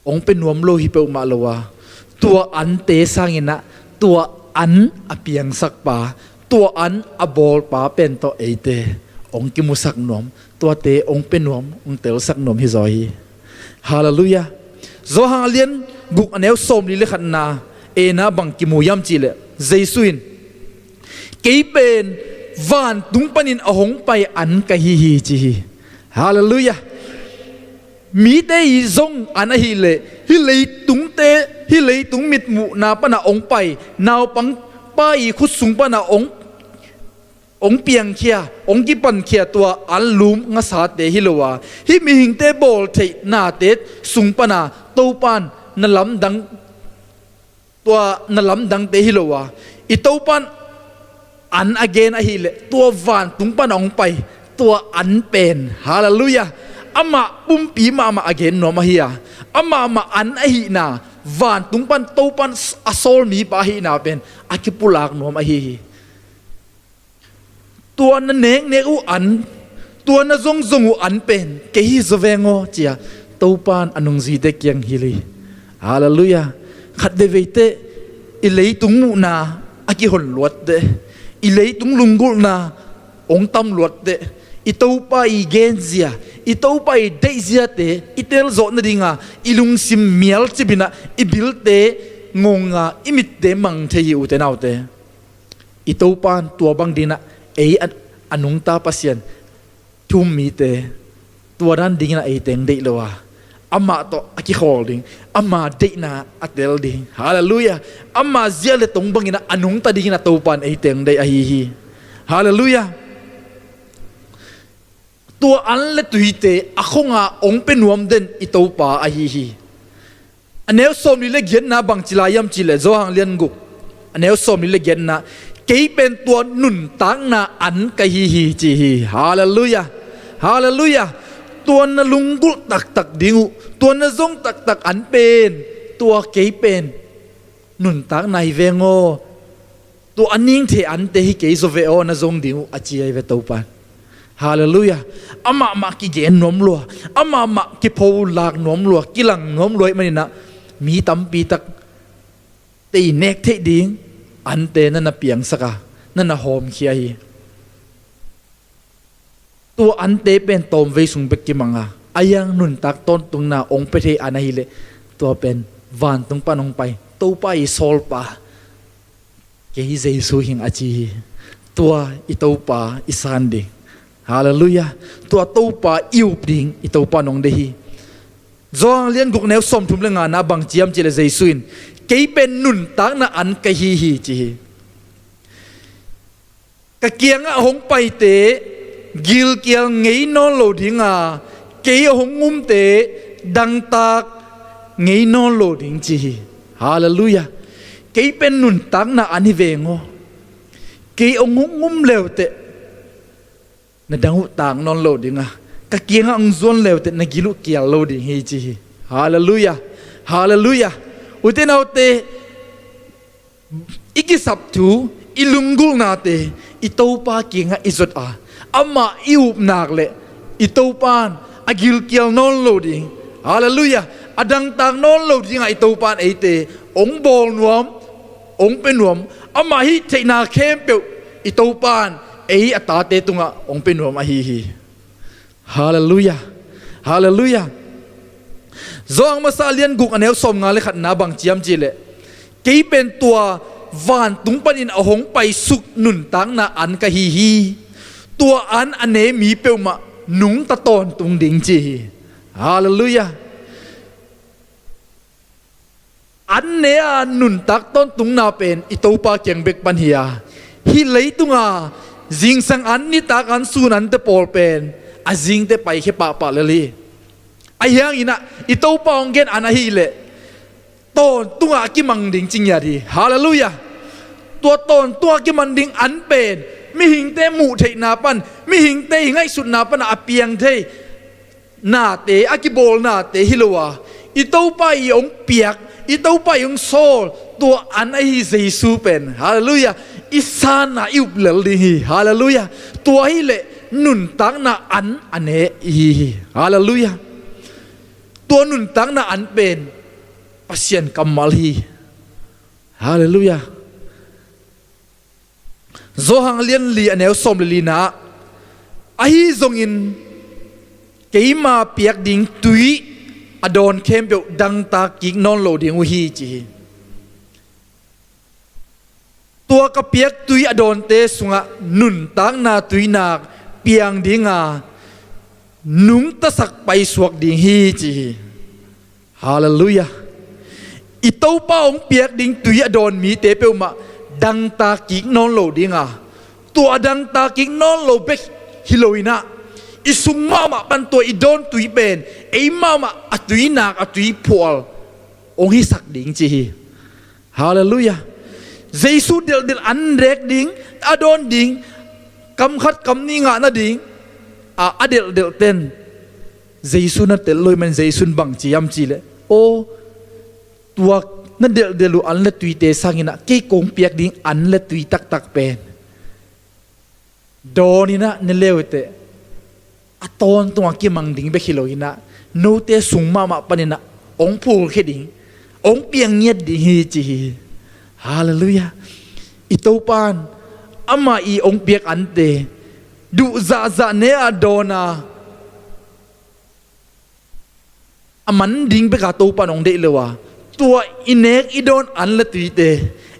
hong pia nuam lo hi peuhmah lo a, tua ante sanginah tua an a piangsakpa, tua an a bawlpa pen tawh eite hong kimusak nuam, tuate hong pia nuam, hong telsak nuam hi zaw hi. Halleluiah. Johan a lian guk a neu sawmli le khatna, ena bang kimu hiam cihleh, Jesu in, kei pen vantung panin a hong pai an ka hi hi ci hi. Halleluiah. Mite i zong an ahileh, hih leitungte, hih leitung mitmuhna pana hong pai, naupangpa i khut sung pana hong, hong piangkhia, hong kipankhia tua anlum ngasate hi lo a, hih mihingte bawl theih nate sung pana Topa in na lamdang, tua na lamdangte hi lo a, i Topa in an a gen ahileh tua vantung pan a hong pai tua an pen, halleluiah, amah pumpi mahmah a gen nuam ahi a, amahmah an ahihna, vantung pan Topan a sawl mipa ahihna pen a kipulak nuam ahi hi. Tua na neknek uh an, tua na zongzong uh an pen kei hi zaw veng aw, ci-a Topan a nungzuite kiang hilh hi. Halleluiah. Khat veiveite i leitung muhna a kihon luatte, i leitung lunggulhna hong tam luatte, i Topa i genzia, i Topa i deihziate i telzawh nadinga i lungsim mialcipinah i bilte ngonga i mitte mang thei hi, ute naute. I Topan tua bang dinah ei a, a nungta Pasian thu-um mite tua dan dinginah ei teng deih lo a, amah tawh a kikhawl ding, ama deihna a tel ding, halleluiah, ama ziah le tong banginah a nungta dinginah Topan ei teng deih ahi hi. Halleluiah. Tua an le tuite a khonga hong pia nuam den i Topa ahi hi. A neu sawmli le giatna bangci lai hiam cihleh, Johan lian guk a neu sawmli le giatna, kei pen tua nuntakna an ka hi hi, ci hi. Halleluiah. Halleluiah. Tua na lunggulh taktak ding uh, tua na zong taktak an pen tua kei pen nuntakna hi veng aw. Tua a ningthei ante hi kei zaw ve aw, na zong ding uh, a ci ahi ve Topan. Halleluiah. Amahmah kigen nuam lua, amahmah kipholak nuam lua, kilang nuam lua ahih maninah mi tampi tak te i nek theih ding ante na na piangsak a, na na hawmkhia hi. Tua ante pen tawmvei sung bek kimang a, a hiang nuntak tawntungna hong pia thei an ahileh tua pen vantung pan hong pai Topa i sawlpa, kei Jesu hing, a ci hi. Tua i Topa i san ding. Halleluiah. Tua Topa i up ding i Topa nong deih hi. Johan lian guk neu sawmthum le ngana bang ci hiam cihleh Jesu in, kei pen nuntakna an ka hi hi, ci hi. Ka kiangah hong paite gilkial ngei nawn lo dinga, kei a hong umte dangtak ngei nawn lo ding, ci hi. Halleluiah. Kei pen nuntakna an hi veng aw. Kei a hong um leuteh na dang uh tak nawn lo dinga, ka kiangah hong zuan leuteh na gil uh kial lo ding hi, ci hi. Halleluiah. Halleluiah. Ute naute, i kisap thu, i lunggulhnate i Topa kiangah i zot a, amah i upnak leh i Topan a gilkial nawn lo ding, halleluiah, a dangtak nawn lo dingah i Topan eite hong bawl nuam, hong pia nuam, amah hih theihna khempeuh i Topan ei a tate tungah hong pia nuam ahi hi. Halleluiah. Halleluiah. Johan masa lian guk a neu sawmnga le khatna bang ci hiam cihleh, kei pen tua vantung panin a hong paisuk nuntakna an ka hi hi. Tua an a ne mi peuhmah nungta tawntung ding, ci hi. Halleluiah. An ne a nuntak tawntungna pen i Topa kiang bek pan hi a, hih leitunga zingsang an, nitak an, sun ante pawl pen a zingte paikhia pahpah lel hi. Ahi hanginah i Topa hong gen an ahileh tawntungah a kimang ding ci ngiat hi. Halleluiah. Tua tawntungah a kimang ding an pen mihingte muhtheihna pan, mihingte i ngaihsutna panah a piang thei nate, a kibawl nate hi lo a, i Topa i hong piak, i Topa i hong sawl tua an ahi Jesu pen, halleluiah, i sanna i up lel ding hi. Halleluiah. Tua hileh nuntakna an a ne i hi hi. Halleluiah. Tua nuntakna an pen Pasian kammal hi. Halleluiah. Johan lian li a neu sawm le lina ah, ahi zongin keima piak ding tui a dawn khempeuh dangtak kik nawn lo ding uh hi, ci hi. Tua ka piak tui a dawnte sungah nuntakna tuinak piang dinga nungtasak paisuak ding hi, ci hi. Halleluiah. I Topa hong piak ding tui a dawn mite peuhmah dangtak kik nawn lo dinga, tua a dangtak kik nawn lo bek hi loinah, i sung mahmah pan tua i dawn tui pen ei mahmah a tuinak, a tuiphual hong hisak ding, ci hi. Halleluiah. Jesu delhdel an rek ding, a dawn ding, kam khat kam nih ngah nading a, a delhdelhten Jesu na telh lo ahih manin Jesu in bangci hiam cihleh, aw, tua na delhdelh uh an le tuite sanginah kei kong piak ding an le tui taktak pen dawn inah ne le uh teh, a tawntungah kimang ding bek hi lo inah, note sung mahmah paninah hong phulkhia ding, hong piang ngiat ding hi ci hi. Halleluiah. I Topa in amah i hong piak ante duh zahzah ne-ah dawn a, a man ding beka Topa in hong deih lo a, tua i nek i dawn an le tuite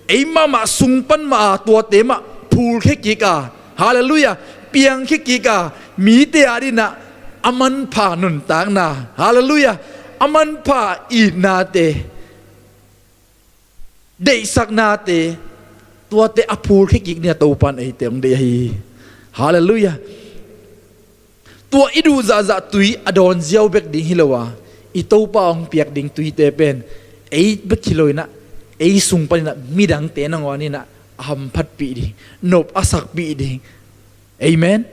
ei mahmah sung pan mah a, tuate mah phulkhia kik a, halleluiah, piangkhia kik a, mite adingah a manpha nuntakna, halleluiah, a manpha itnate, deihsaknate, tuate a phulkhia kik dingah Topa in eite hong deih ahi hi. Halleluiah. Tua i duh zahzah tui a dawn ziau bek ding hi lo a, i Topa hong piak ding tuite pen ei bek hi lo inah, ei sung paninah midangte nangawn inah a hamphatpih ding, nop a sakpih ding, amen,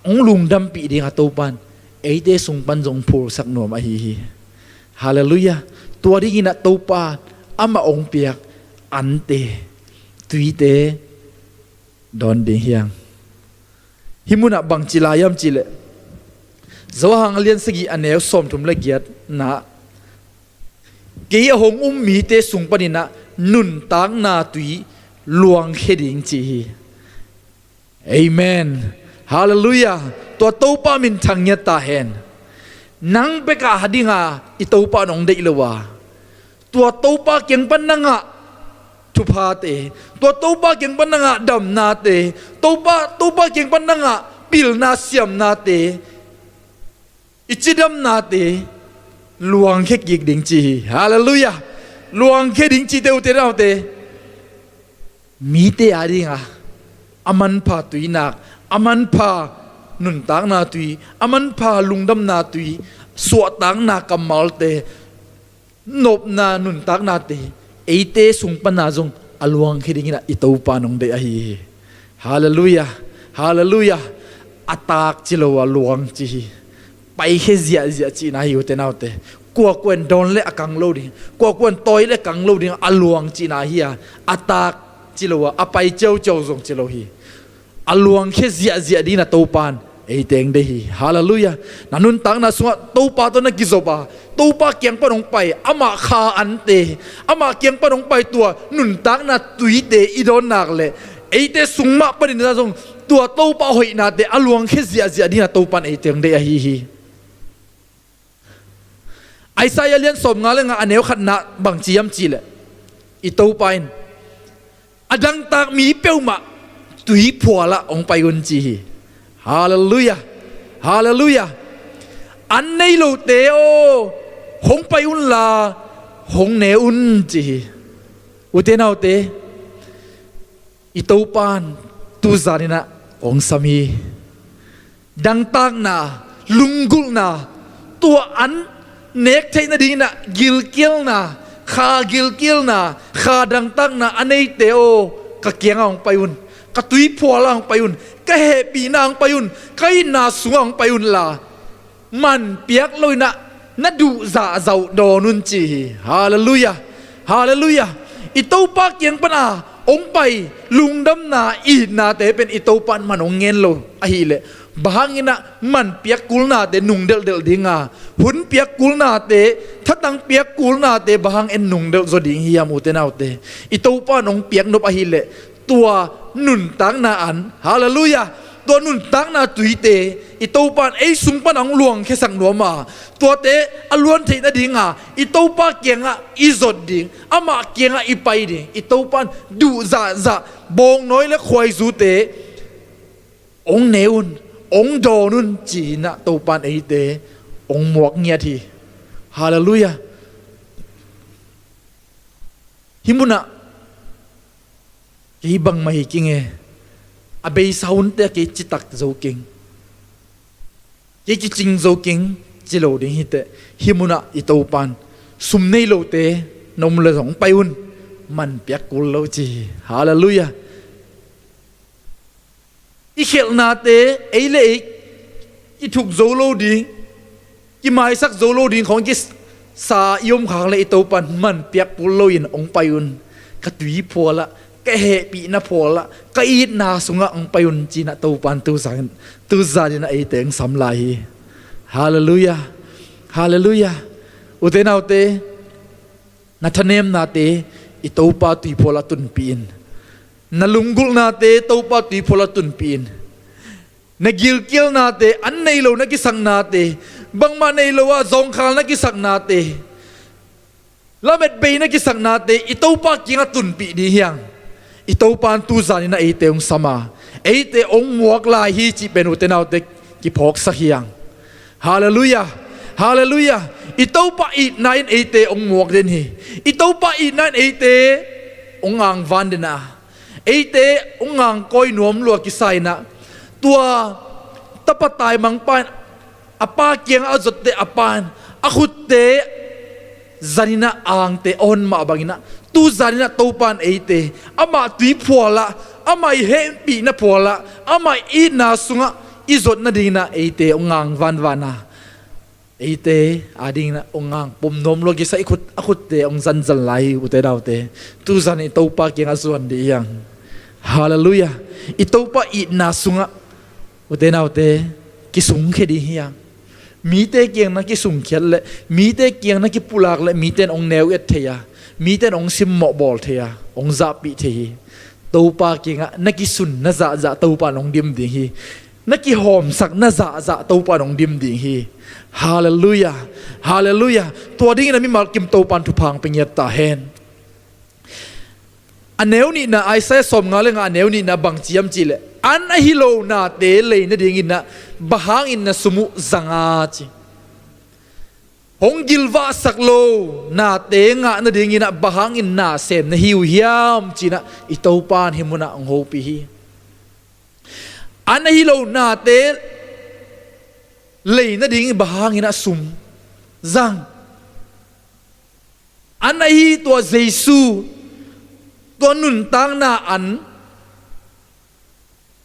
hong lungdampih ding a Topa in eite sung pan zong phulsak nuam ahi hi. Halleluiah. Tua dinginah Topa amah hong piak ante, tuite dawn ding hi hang. Hih munah bangci lai hiam cihleh, Johan a lian sagih a neu sawmthum le giatna, kei a hong um mite sung paninah nuntakna tui luangkhia ding ci hi. Amen. Halleluiah. Tua Topa minthang ngiat ta hen. Nang beka adinga i Topa in hong deih lo a, tua Topa kiang pan na ngah thuphate, tua Topa kiang pan na ngah damnate, Topa, Topa kiang pan na ngah pilna siamnate, i cidamnate luangkhia kik ding ci hi. Halleluiah. Luangkhia ding cite, ute naute, mite adinga a manpha tuinak, a manpha nuntakna tui, a manpha lungdamna tui, suahtakna kammalte, nopna nuntaknate eite sung pana zong a luangkhia dinginah i Topa in hong deih ahi hi. Halleluiah. Halleluiah. A tak ci lo a luang ci hi. Paikhia ziahziah cihna hi, ute naute. Kuakua in dawn le a kang lo ding, kuakua in tawi le a kang lo ding a luang cihna hi a, a tak ci lo a, a pai ciauciau zong ci lo hi. A luangkhia ziahziah dingin a Topa in eite hong deih hi. Halleluiah. Na nuntakna sungah Topa tawh na kizop a, Topa kiang pan hong pai, amah kha ante, amah kiang pan hong pai tua nuntakna tuite i dawn nak leh, eite sung mah panin zong tua Topa hoihnate a luangkhia ziahziah dingin a Topa in eite hong deih ahi hi. Isaiah lian sawmnga le nga a neu khatna bang ci hiam cihleh, i Topa in a dangtak mi peuhmah tui phualah hong pai un ci hi. Halleluiah. Halleluiah. An nei lote aw, hong pai unla hong ne un ci hi. Ute naute, i Topa in tu zaninah hong sam hi. Dangtakna, lunggulhna, tua an nek theih nadinginah gilkialna, kha gilkialna, kha dangtakna a neite aw, ka kiangah hong pai un, ka tuiphualah hong pai un, ka hehpihna hong pai un, ka itna sungah hong pai unla, man piak loinah na duh zahzah uh dawn un ci hi. Halleluiah. Halleluiah. I Topa kiang pana hong pai lungdamna, itnate pen i Topa in man hong ngen lo ahileh, bang hanginah man piak kulnate nungdelhdelh dinga, hun piak kulnate, thatang piak kulnate bang hang en nungdelh zaw ding hiam, ute naute? I Topa in hong piak nop ahileh, tua nuntakna an, halleluiah, tua nuntakna tuite i Topa in ei sung pana hong luangkhiasak nuam a, tuate a luan theih nadinga i Topa kiangah i zot ding, amah kiangah i pai ding, i Topa in duh zahzah bawngnawi le khuaizute hong ne un, hong dawn un ci-inah Topa in eite hong muak ngiat hi. Halleluiah. Hih munah kei bangmah hi keng e, a beisa hunte ah kei citak zo keng, kei kicing zo keng ci lo ding hi teh. Hih munah i Topa in sum nei lote na om le zong pai un, man piak kul lo ci hi. Halleluiah. I khelhnate ei le ei kithuk zo lo ding, kimaisak zo lo ding khawng kisa i om khak le i Topan man piak kul loin hong pai un. Ka tui phualah, ka hehpihna phualah, ka itna sungah hong pai un cinah Topan tuzan, tuzaninah eite hong sam lai hi. Halleluiah. Halleluiah. Ute naute, na thanemnate i Topa tuiphualah tunpih in. Na lunggulhnate Topa tuiphualah tunpih in. Na gilkialnate, an nei lo na kisaknate, bangmah nei lo ah zawngkhal na kisaknate, lamet bei na kisaknate i Topa kiangah tunpih ding hiang. I Topa in tuzaninah eite hong sam a, eite hong muak lai hi cih pen ute naute kiphawksak hiang. Halleluiah. Halleluiah. I Topa itna in eite hong muak den hi. I Topa itna in eite hong angvan den a, eite hong angkawi nuam lua kisa inah, tua tapa taimangpa in a pa kiangah a zotte a pa in a khutte zaninah angte a hon mah banginah, tuzaninah Topa in eite amah tui phualah, amah i hehpihna phualah, amah i itna sungah i zot nadinginah eite hong angvanvan a, eite adinginah hong angpom nuam lua kisa i khut, a khutte hong zanzan lai hi ute naute. Tuzan i Topa kiangah zuan dih hiang. Halleluiah. I Topa itna sungah ute naute kisungkhia ding hiang. Mite kiang na kisungkhiat le, mite kiang na kipulak le, mite in hong neu et thei a, mite in hong simmawh bawl thei a, hong zahpih thei hi. Topa kiangah na kisun na zahzah Topa in hong dim ding hi. Na kihawmsak na zahzah Topa in hong dim ding hi. Halleluiah. Halleluiah. Tua dingin a mimal kim Topa in thupha hong pia ngiat ta hen. A neu nihna, Isaiah sawmnga le nga a neu nihna bangci hiam cihleh, an ahi lo nate lei nadinginah bang hangin na sum uh zang a ci. Hong gilvahsak lo nate ngah nadinginah bang hangin na sem na hi uh hiam cinah i Topa in hih munah hong hopih hi. An ahi lo nate lei nading bang hanginah sum zang. An ahi tua Jesu, tua nuntakna an,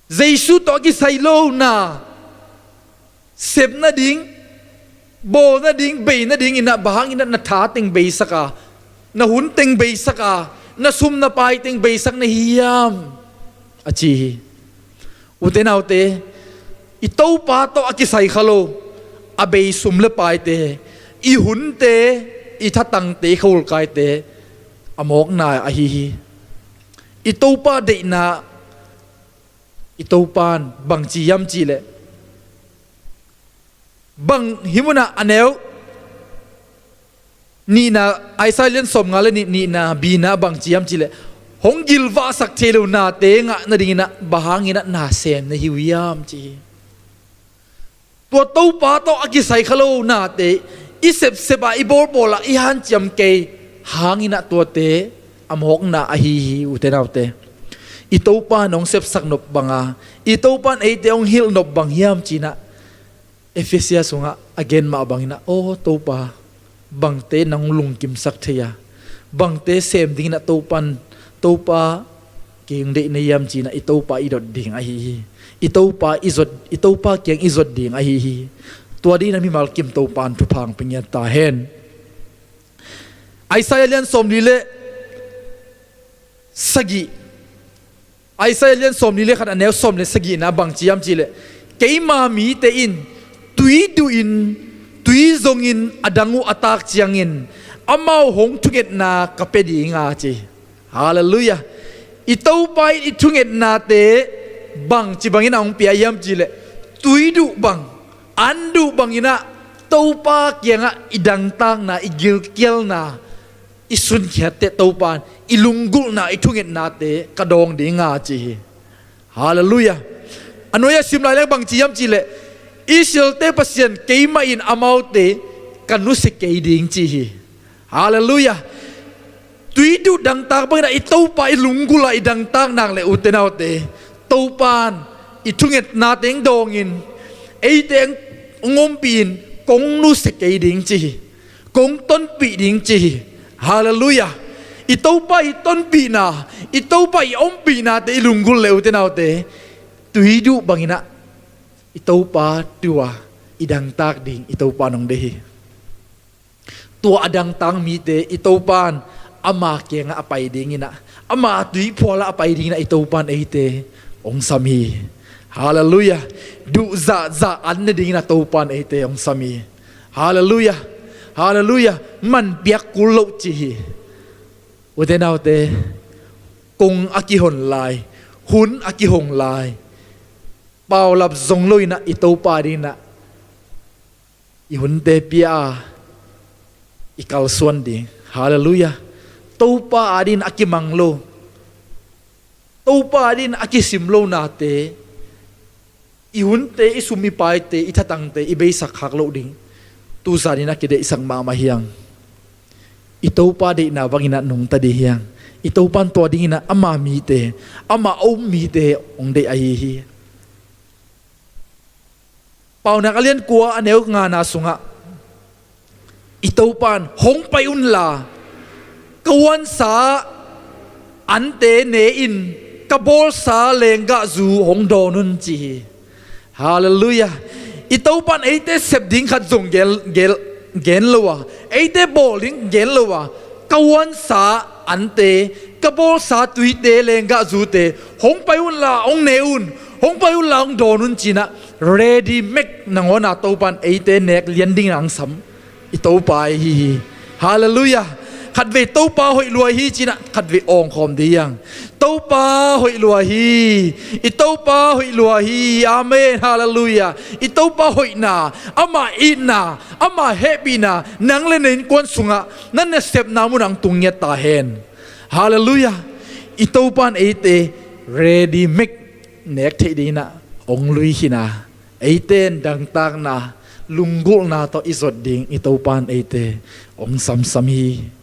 Jesu tawh a kisai lo na sep nading, bawl nading, bei nadinginah bang hanginah na tha teng beisak a, na hun teng beisak a, na sum na pai teng beisak na hiam a ci hi. Ute naute, i Topa tawh a kisai kha lo a bei sum le paite, i hunte, i thatangte, i khaulkaite a mawkna ahi hi. I Topa deihna, i Topa in bangci hiam cihleh, bang hih munah a neu nihna, Isaiah lian sawmnga le nih, nihna bina bangci hiam cihleh, hong gilvahsak thei lo nate ngah nadinginah bang hanginah na sem na hi uh hiam ci hi. Tua Topa tawh a kisai kha lo nate i sepsep a, i bawlbawl a, i hanciam kei hanginah tuate a mawkna ahi hi. Ute naute, i Topa in hong sepsak nop banga, i Topa in eite hong hilh nop bang hiam cinah Efesia sungah a gen mah banginah, aw Topa, bangte nang lungkimsak thei a, bangte sem dinginah Topa in, Topa, kei hong deih na hiam cinah i Topa i dot ding ahi hi. I Topa i zot, i Topa kiang i zot ding ahi hi. Tua dinginah mimal kim Topa in thupha hong pia ngiat ta hen. Isaiah lian sawmli le sagih, Isaiah lian sawmli le khat a neu sawm le sagihna bangci hiam cihleh, keima mite in tui duhin, tui zongin a dang uh a tak ciangin amau hong thungetna ka pia dinga ci. Halleluiah. I Topa in i thungetnate bangci banginah hong pia hiam cihleh, tui duh bang, an duh banginah Topa kiangah i dangtakna, i gilkialna, i sunkhiatte Topa in i lunggulhna, i thungetnate ka dawng dinga ci hi. Halleluiah. A nuai-ah sim lai leng bangci hiam cihleh, Israelte Pasian keimah in amaute ka nusia kei ding ci hi. Halleluiah. Tui duh dangtak banginah i Topa i lunggulh a i dangtak nak le ute naute, Topa in i thungetnate hong dawngin, eite hong ompihin, kong nusia kei ding ci hi. Kong tonpih ding ci hi. Halleluiah. I Topa i tonpihna, i Topa i ompihnate i lunggulh le, ute naute, tui duh banginah i Topa tua i dangtak ding i Topa nong deih hi. Tua a dangtak mite i Topan ama kiangah a pai dinginah, ama tuiphualah a pai dinginah i Topan eite hong sam hi. Halleluiah. Duh zahzah an ne dinginah Topan eite hong sam hi. Halleluiah. Halleluiah. Man piak kul loh ci hi. Ute naute, kong a kihon lai, hun a kihong lai, paulap zong loinah i Topa dinginah i hunte pia a i kalsuan ding. Halleluiah. Topa adin a kimang lo, Topa adin a kisim lo nate, i hunte, i sum i paite, i thatangte i beisak khak loh ding tuzanin a kideihsak mahmah hiang. I Topa deihna banginah nungta ding hiang. I Topan tua dinginah ama mite, ama a um mite hong deih ahi hi. Paunak a lian kua a neu ngana sungah i Topan hong pai unla, ka huansa ante ne in, ka bawlsa lenggahzu hong dawn un ci hi. Halleluiah. I Topan eite sep ding khat zong gen, gen, gen lo a, eite bawl ding gen lo a, ka huansa ante, ka bawlsa tuite lenggahzute hong pai unla hong ne un, hong pai unla hong dawn un cinah ready make nangawn a Topan eite nek lian ding nang sam i Topa ahi hi. Halleluiah. Khatvei Topa hoih lua hi cinah khatvei awngkhawm ding hiang. Topa hoih lua hi. I Topa hoih lua hi. Amen. Halleluiah. I Topa hoihna, ama itna, ama hehpihna nang le na innkuan sungah, na nasepna munah hong tung ngiat ta hen. Halleluiah. I Topan eite ready make nek theih dinginah hong lui khin a, eite in dangtakna, lunggulhna tawh i zot ding i Topan eite hong samsam hi.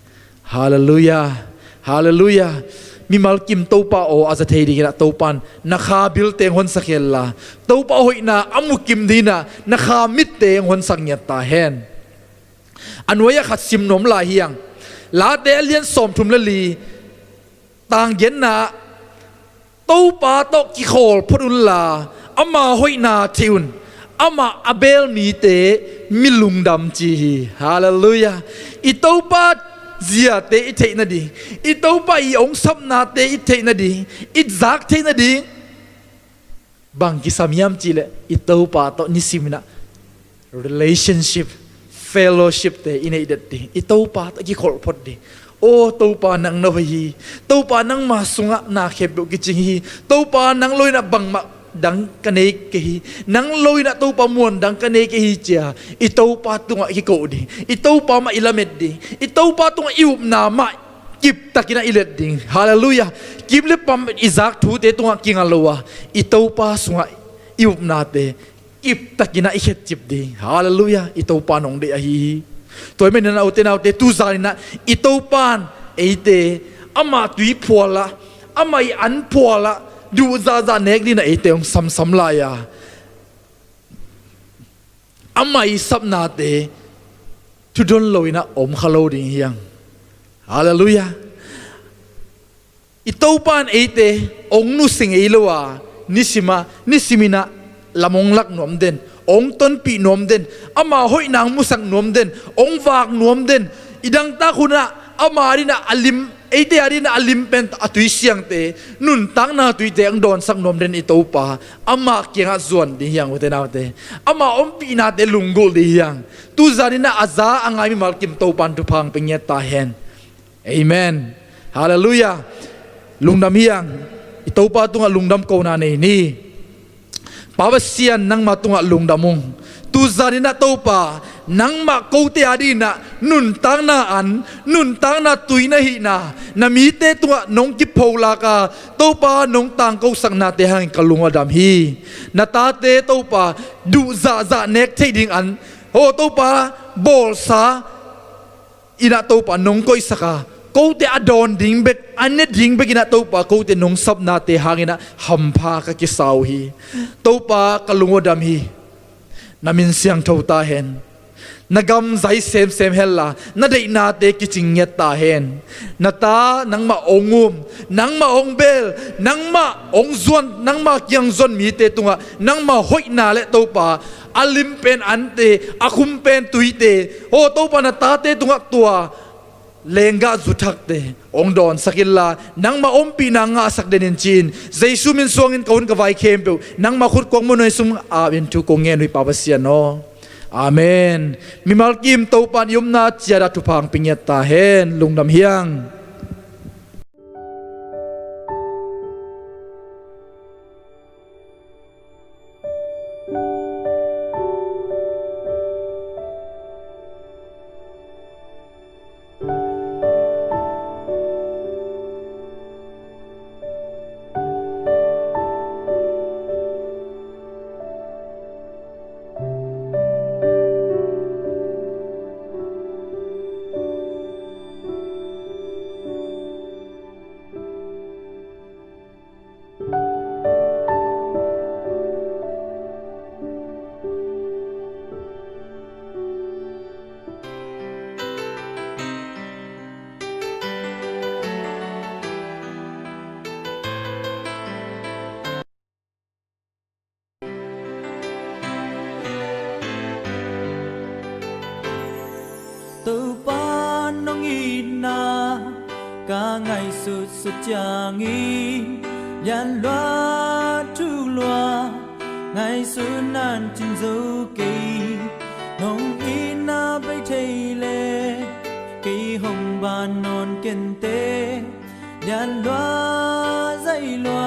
Halleluiah. Halleluiah. Mimal kim Topa aw a za thei dinginah Topan na kha bilte hong honsak henla, Topa hoihna a mu kim dinginah na kha mitte hong honsak ngiat ta hen. A nuai-ah khat sim nuam lai hiang. Late a lian sawmthum le li, tang giatna, Topa tawh kikhawl phot unla, ama hoihna theih un. Amah a beel mite mi lungdam ci hi. Halleluiah. I Topa ziate i theih nading, i Topa i hong sapnate i theih nading, i zak theih nading, bang kisam hiam cihleh i Topa tawh nisiminah relationship, fellowship te i neih det ding, i Topa tawh kikholh phot ding. Aw Topa, nang na hoih hi. Topa, nangma sungah na khempeuh kicing hi. Topa, nang loinah bangmah dang ka nei kei hi. Nang loinah Topa muan dang ka nei kei hi cia i Topa tungah i kikoh ding, i Topa mah i lamet ding, i Topa tungah i upna mah kiptakinah i let ding. Halleluiah. Kip le pam i zak thute tungah kinga lo a, i Topa sungah i upnate kiptakinah i khetcip ding. Halleluiah. I Topa nong deih ahi hi. Tua hi maninah ute naute, tuzaninah i Topan eite ama tuiphualah, ama i anphualah, duh zahzah nek dinah eite hong samsam lai a, ama i sapnate thudon loinah om kha lo ding hiang. Halleluiah. I Topan eite hong nusia ngei lo a, nisima, nisiminah lam hong lak nuam den, hong tonpih nuam den, ama hoihna hong musak nuam den, hong vak nuam den, i dangtak hunah ama dinah a lim, eite a dinah a lim pen a tui siangte, nuntakna tuite hong dawnsak nuam den i Topa, ama kiangah zuan ding hiang ute naute. Ama ompihnate lunggulh ding hiang. Tuzaninah a za a ngai mimal kim Topan thupha hong pia ngiat ta hen. Amen. Halleluiah. Lungdam hiang. I Topa tungah lungdam kohna nei ni. Pa Pasian, nangma tungah lungdam ung. Tuzaninah Topa, nangmah kote a dinah nuntakna an, nuntakna tui na hihna, na mite tungah nong kipholak a, Topa, nong tangkosaknate hangin ka lung a dam hi. Na tate Topa, duh zahzah nek theih ding an, aw Topa, bawlsa inah Topa nong koihsak a, kote a dawn ding bek, a ne ding bekinah Topa kote nong sapnate hanginah hampha ka kisa uh hi. Topa, ka lung uh a dam hi. Na min siangtho ta hen. Na gam zai semsem henla, na deihnate kicing ngiat ta hen. Na ta nangmah hong um, nangmah hong bel, nangmah hong zuan, nangmah kiang zuan mite tungah nangmah hoihna le Topa, a lim pen ante, a khum pen tuite, aw Topa, na tate tungah tua lenggah zuthakte hong dawnsak inla, nangmah ompihna ngahsak den in ci-in, Jesu min suangin ka hun ka vai khempeuh nangmah khut kuang muanhuai sung apin thu kong ngen uh hi Pa Pasian aw. Amen. Mimal kim Topa in i omna ciat ah thupha hong pia ngiat ta hen. Lungdam hi hang. Topa nong itna ka ngaihsutsut ciangin, lianlua thuklua ngaihsutna in cin zo kei. Nong itna bei thei le kei hong ban nawn kente, lianlua zailua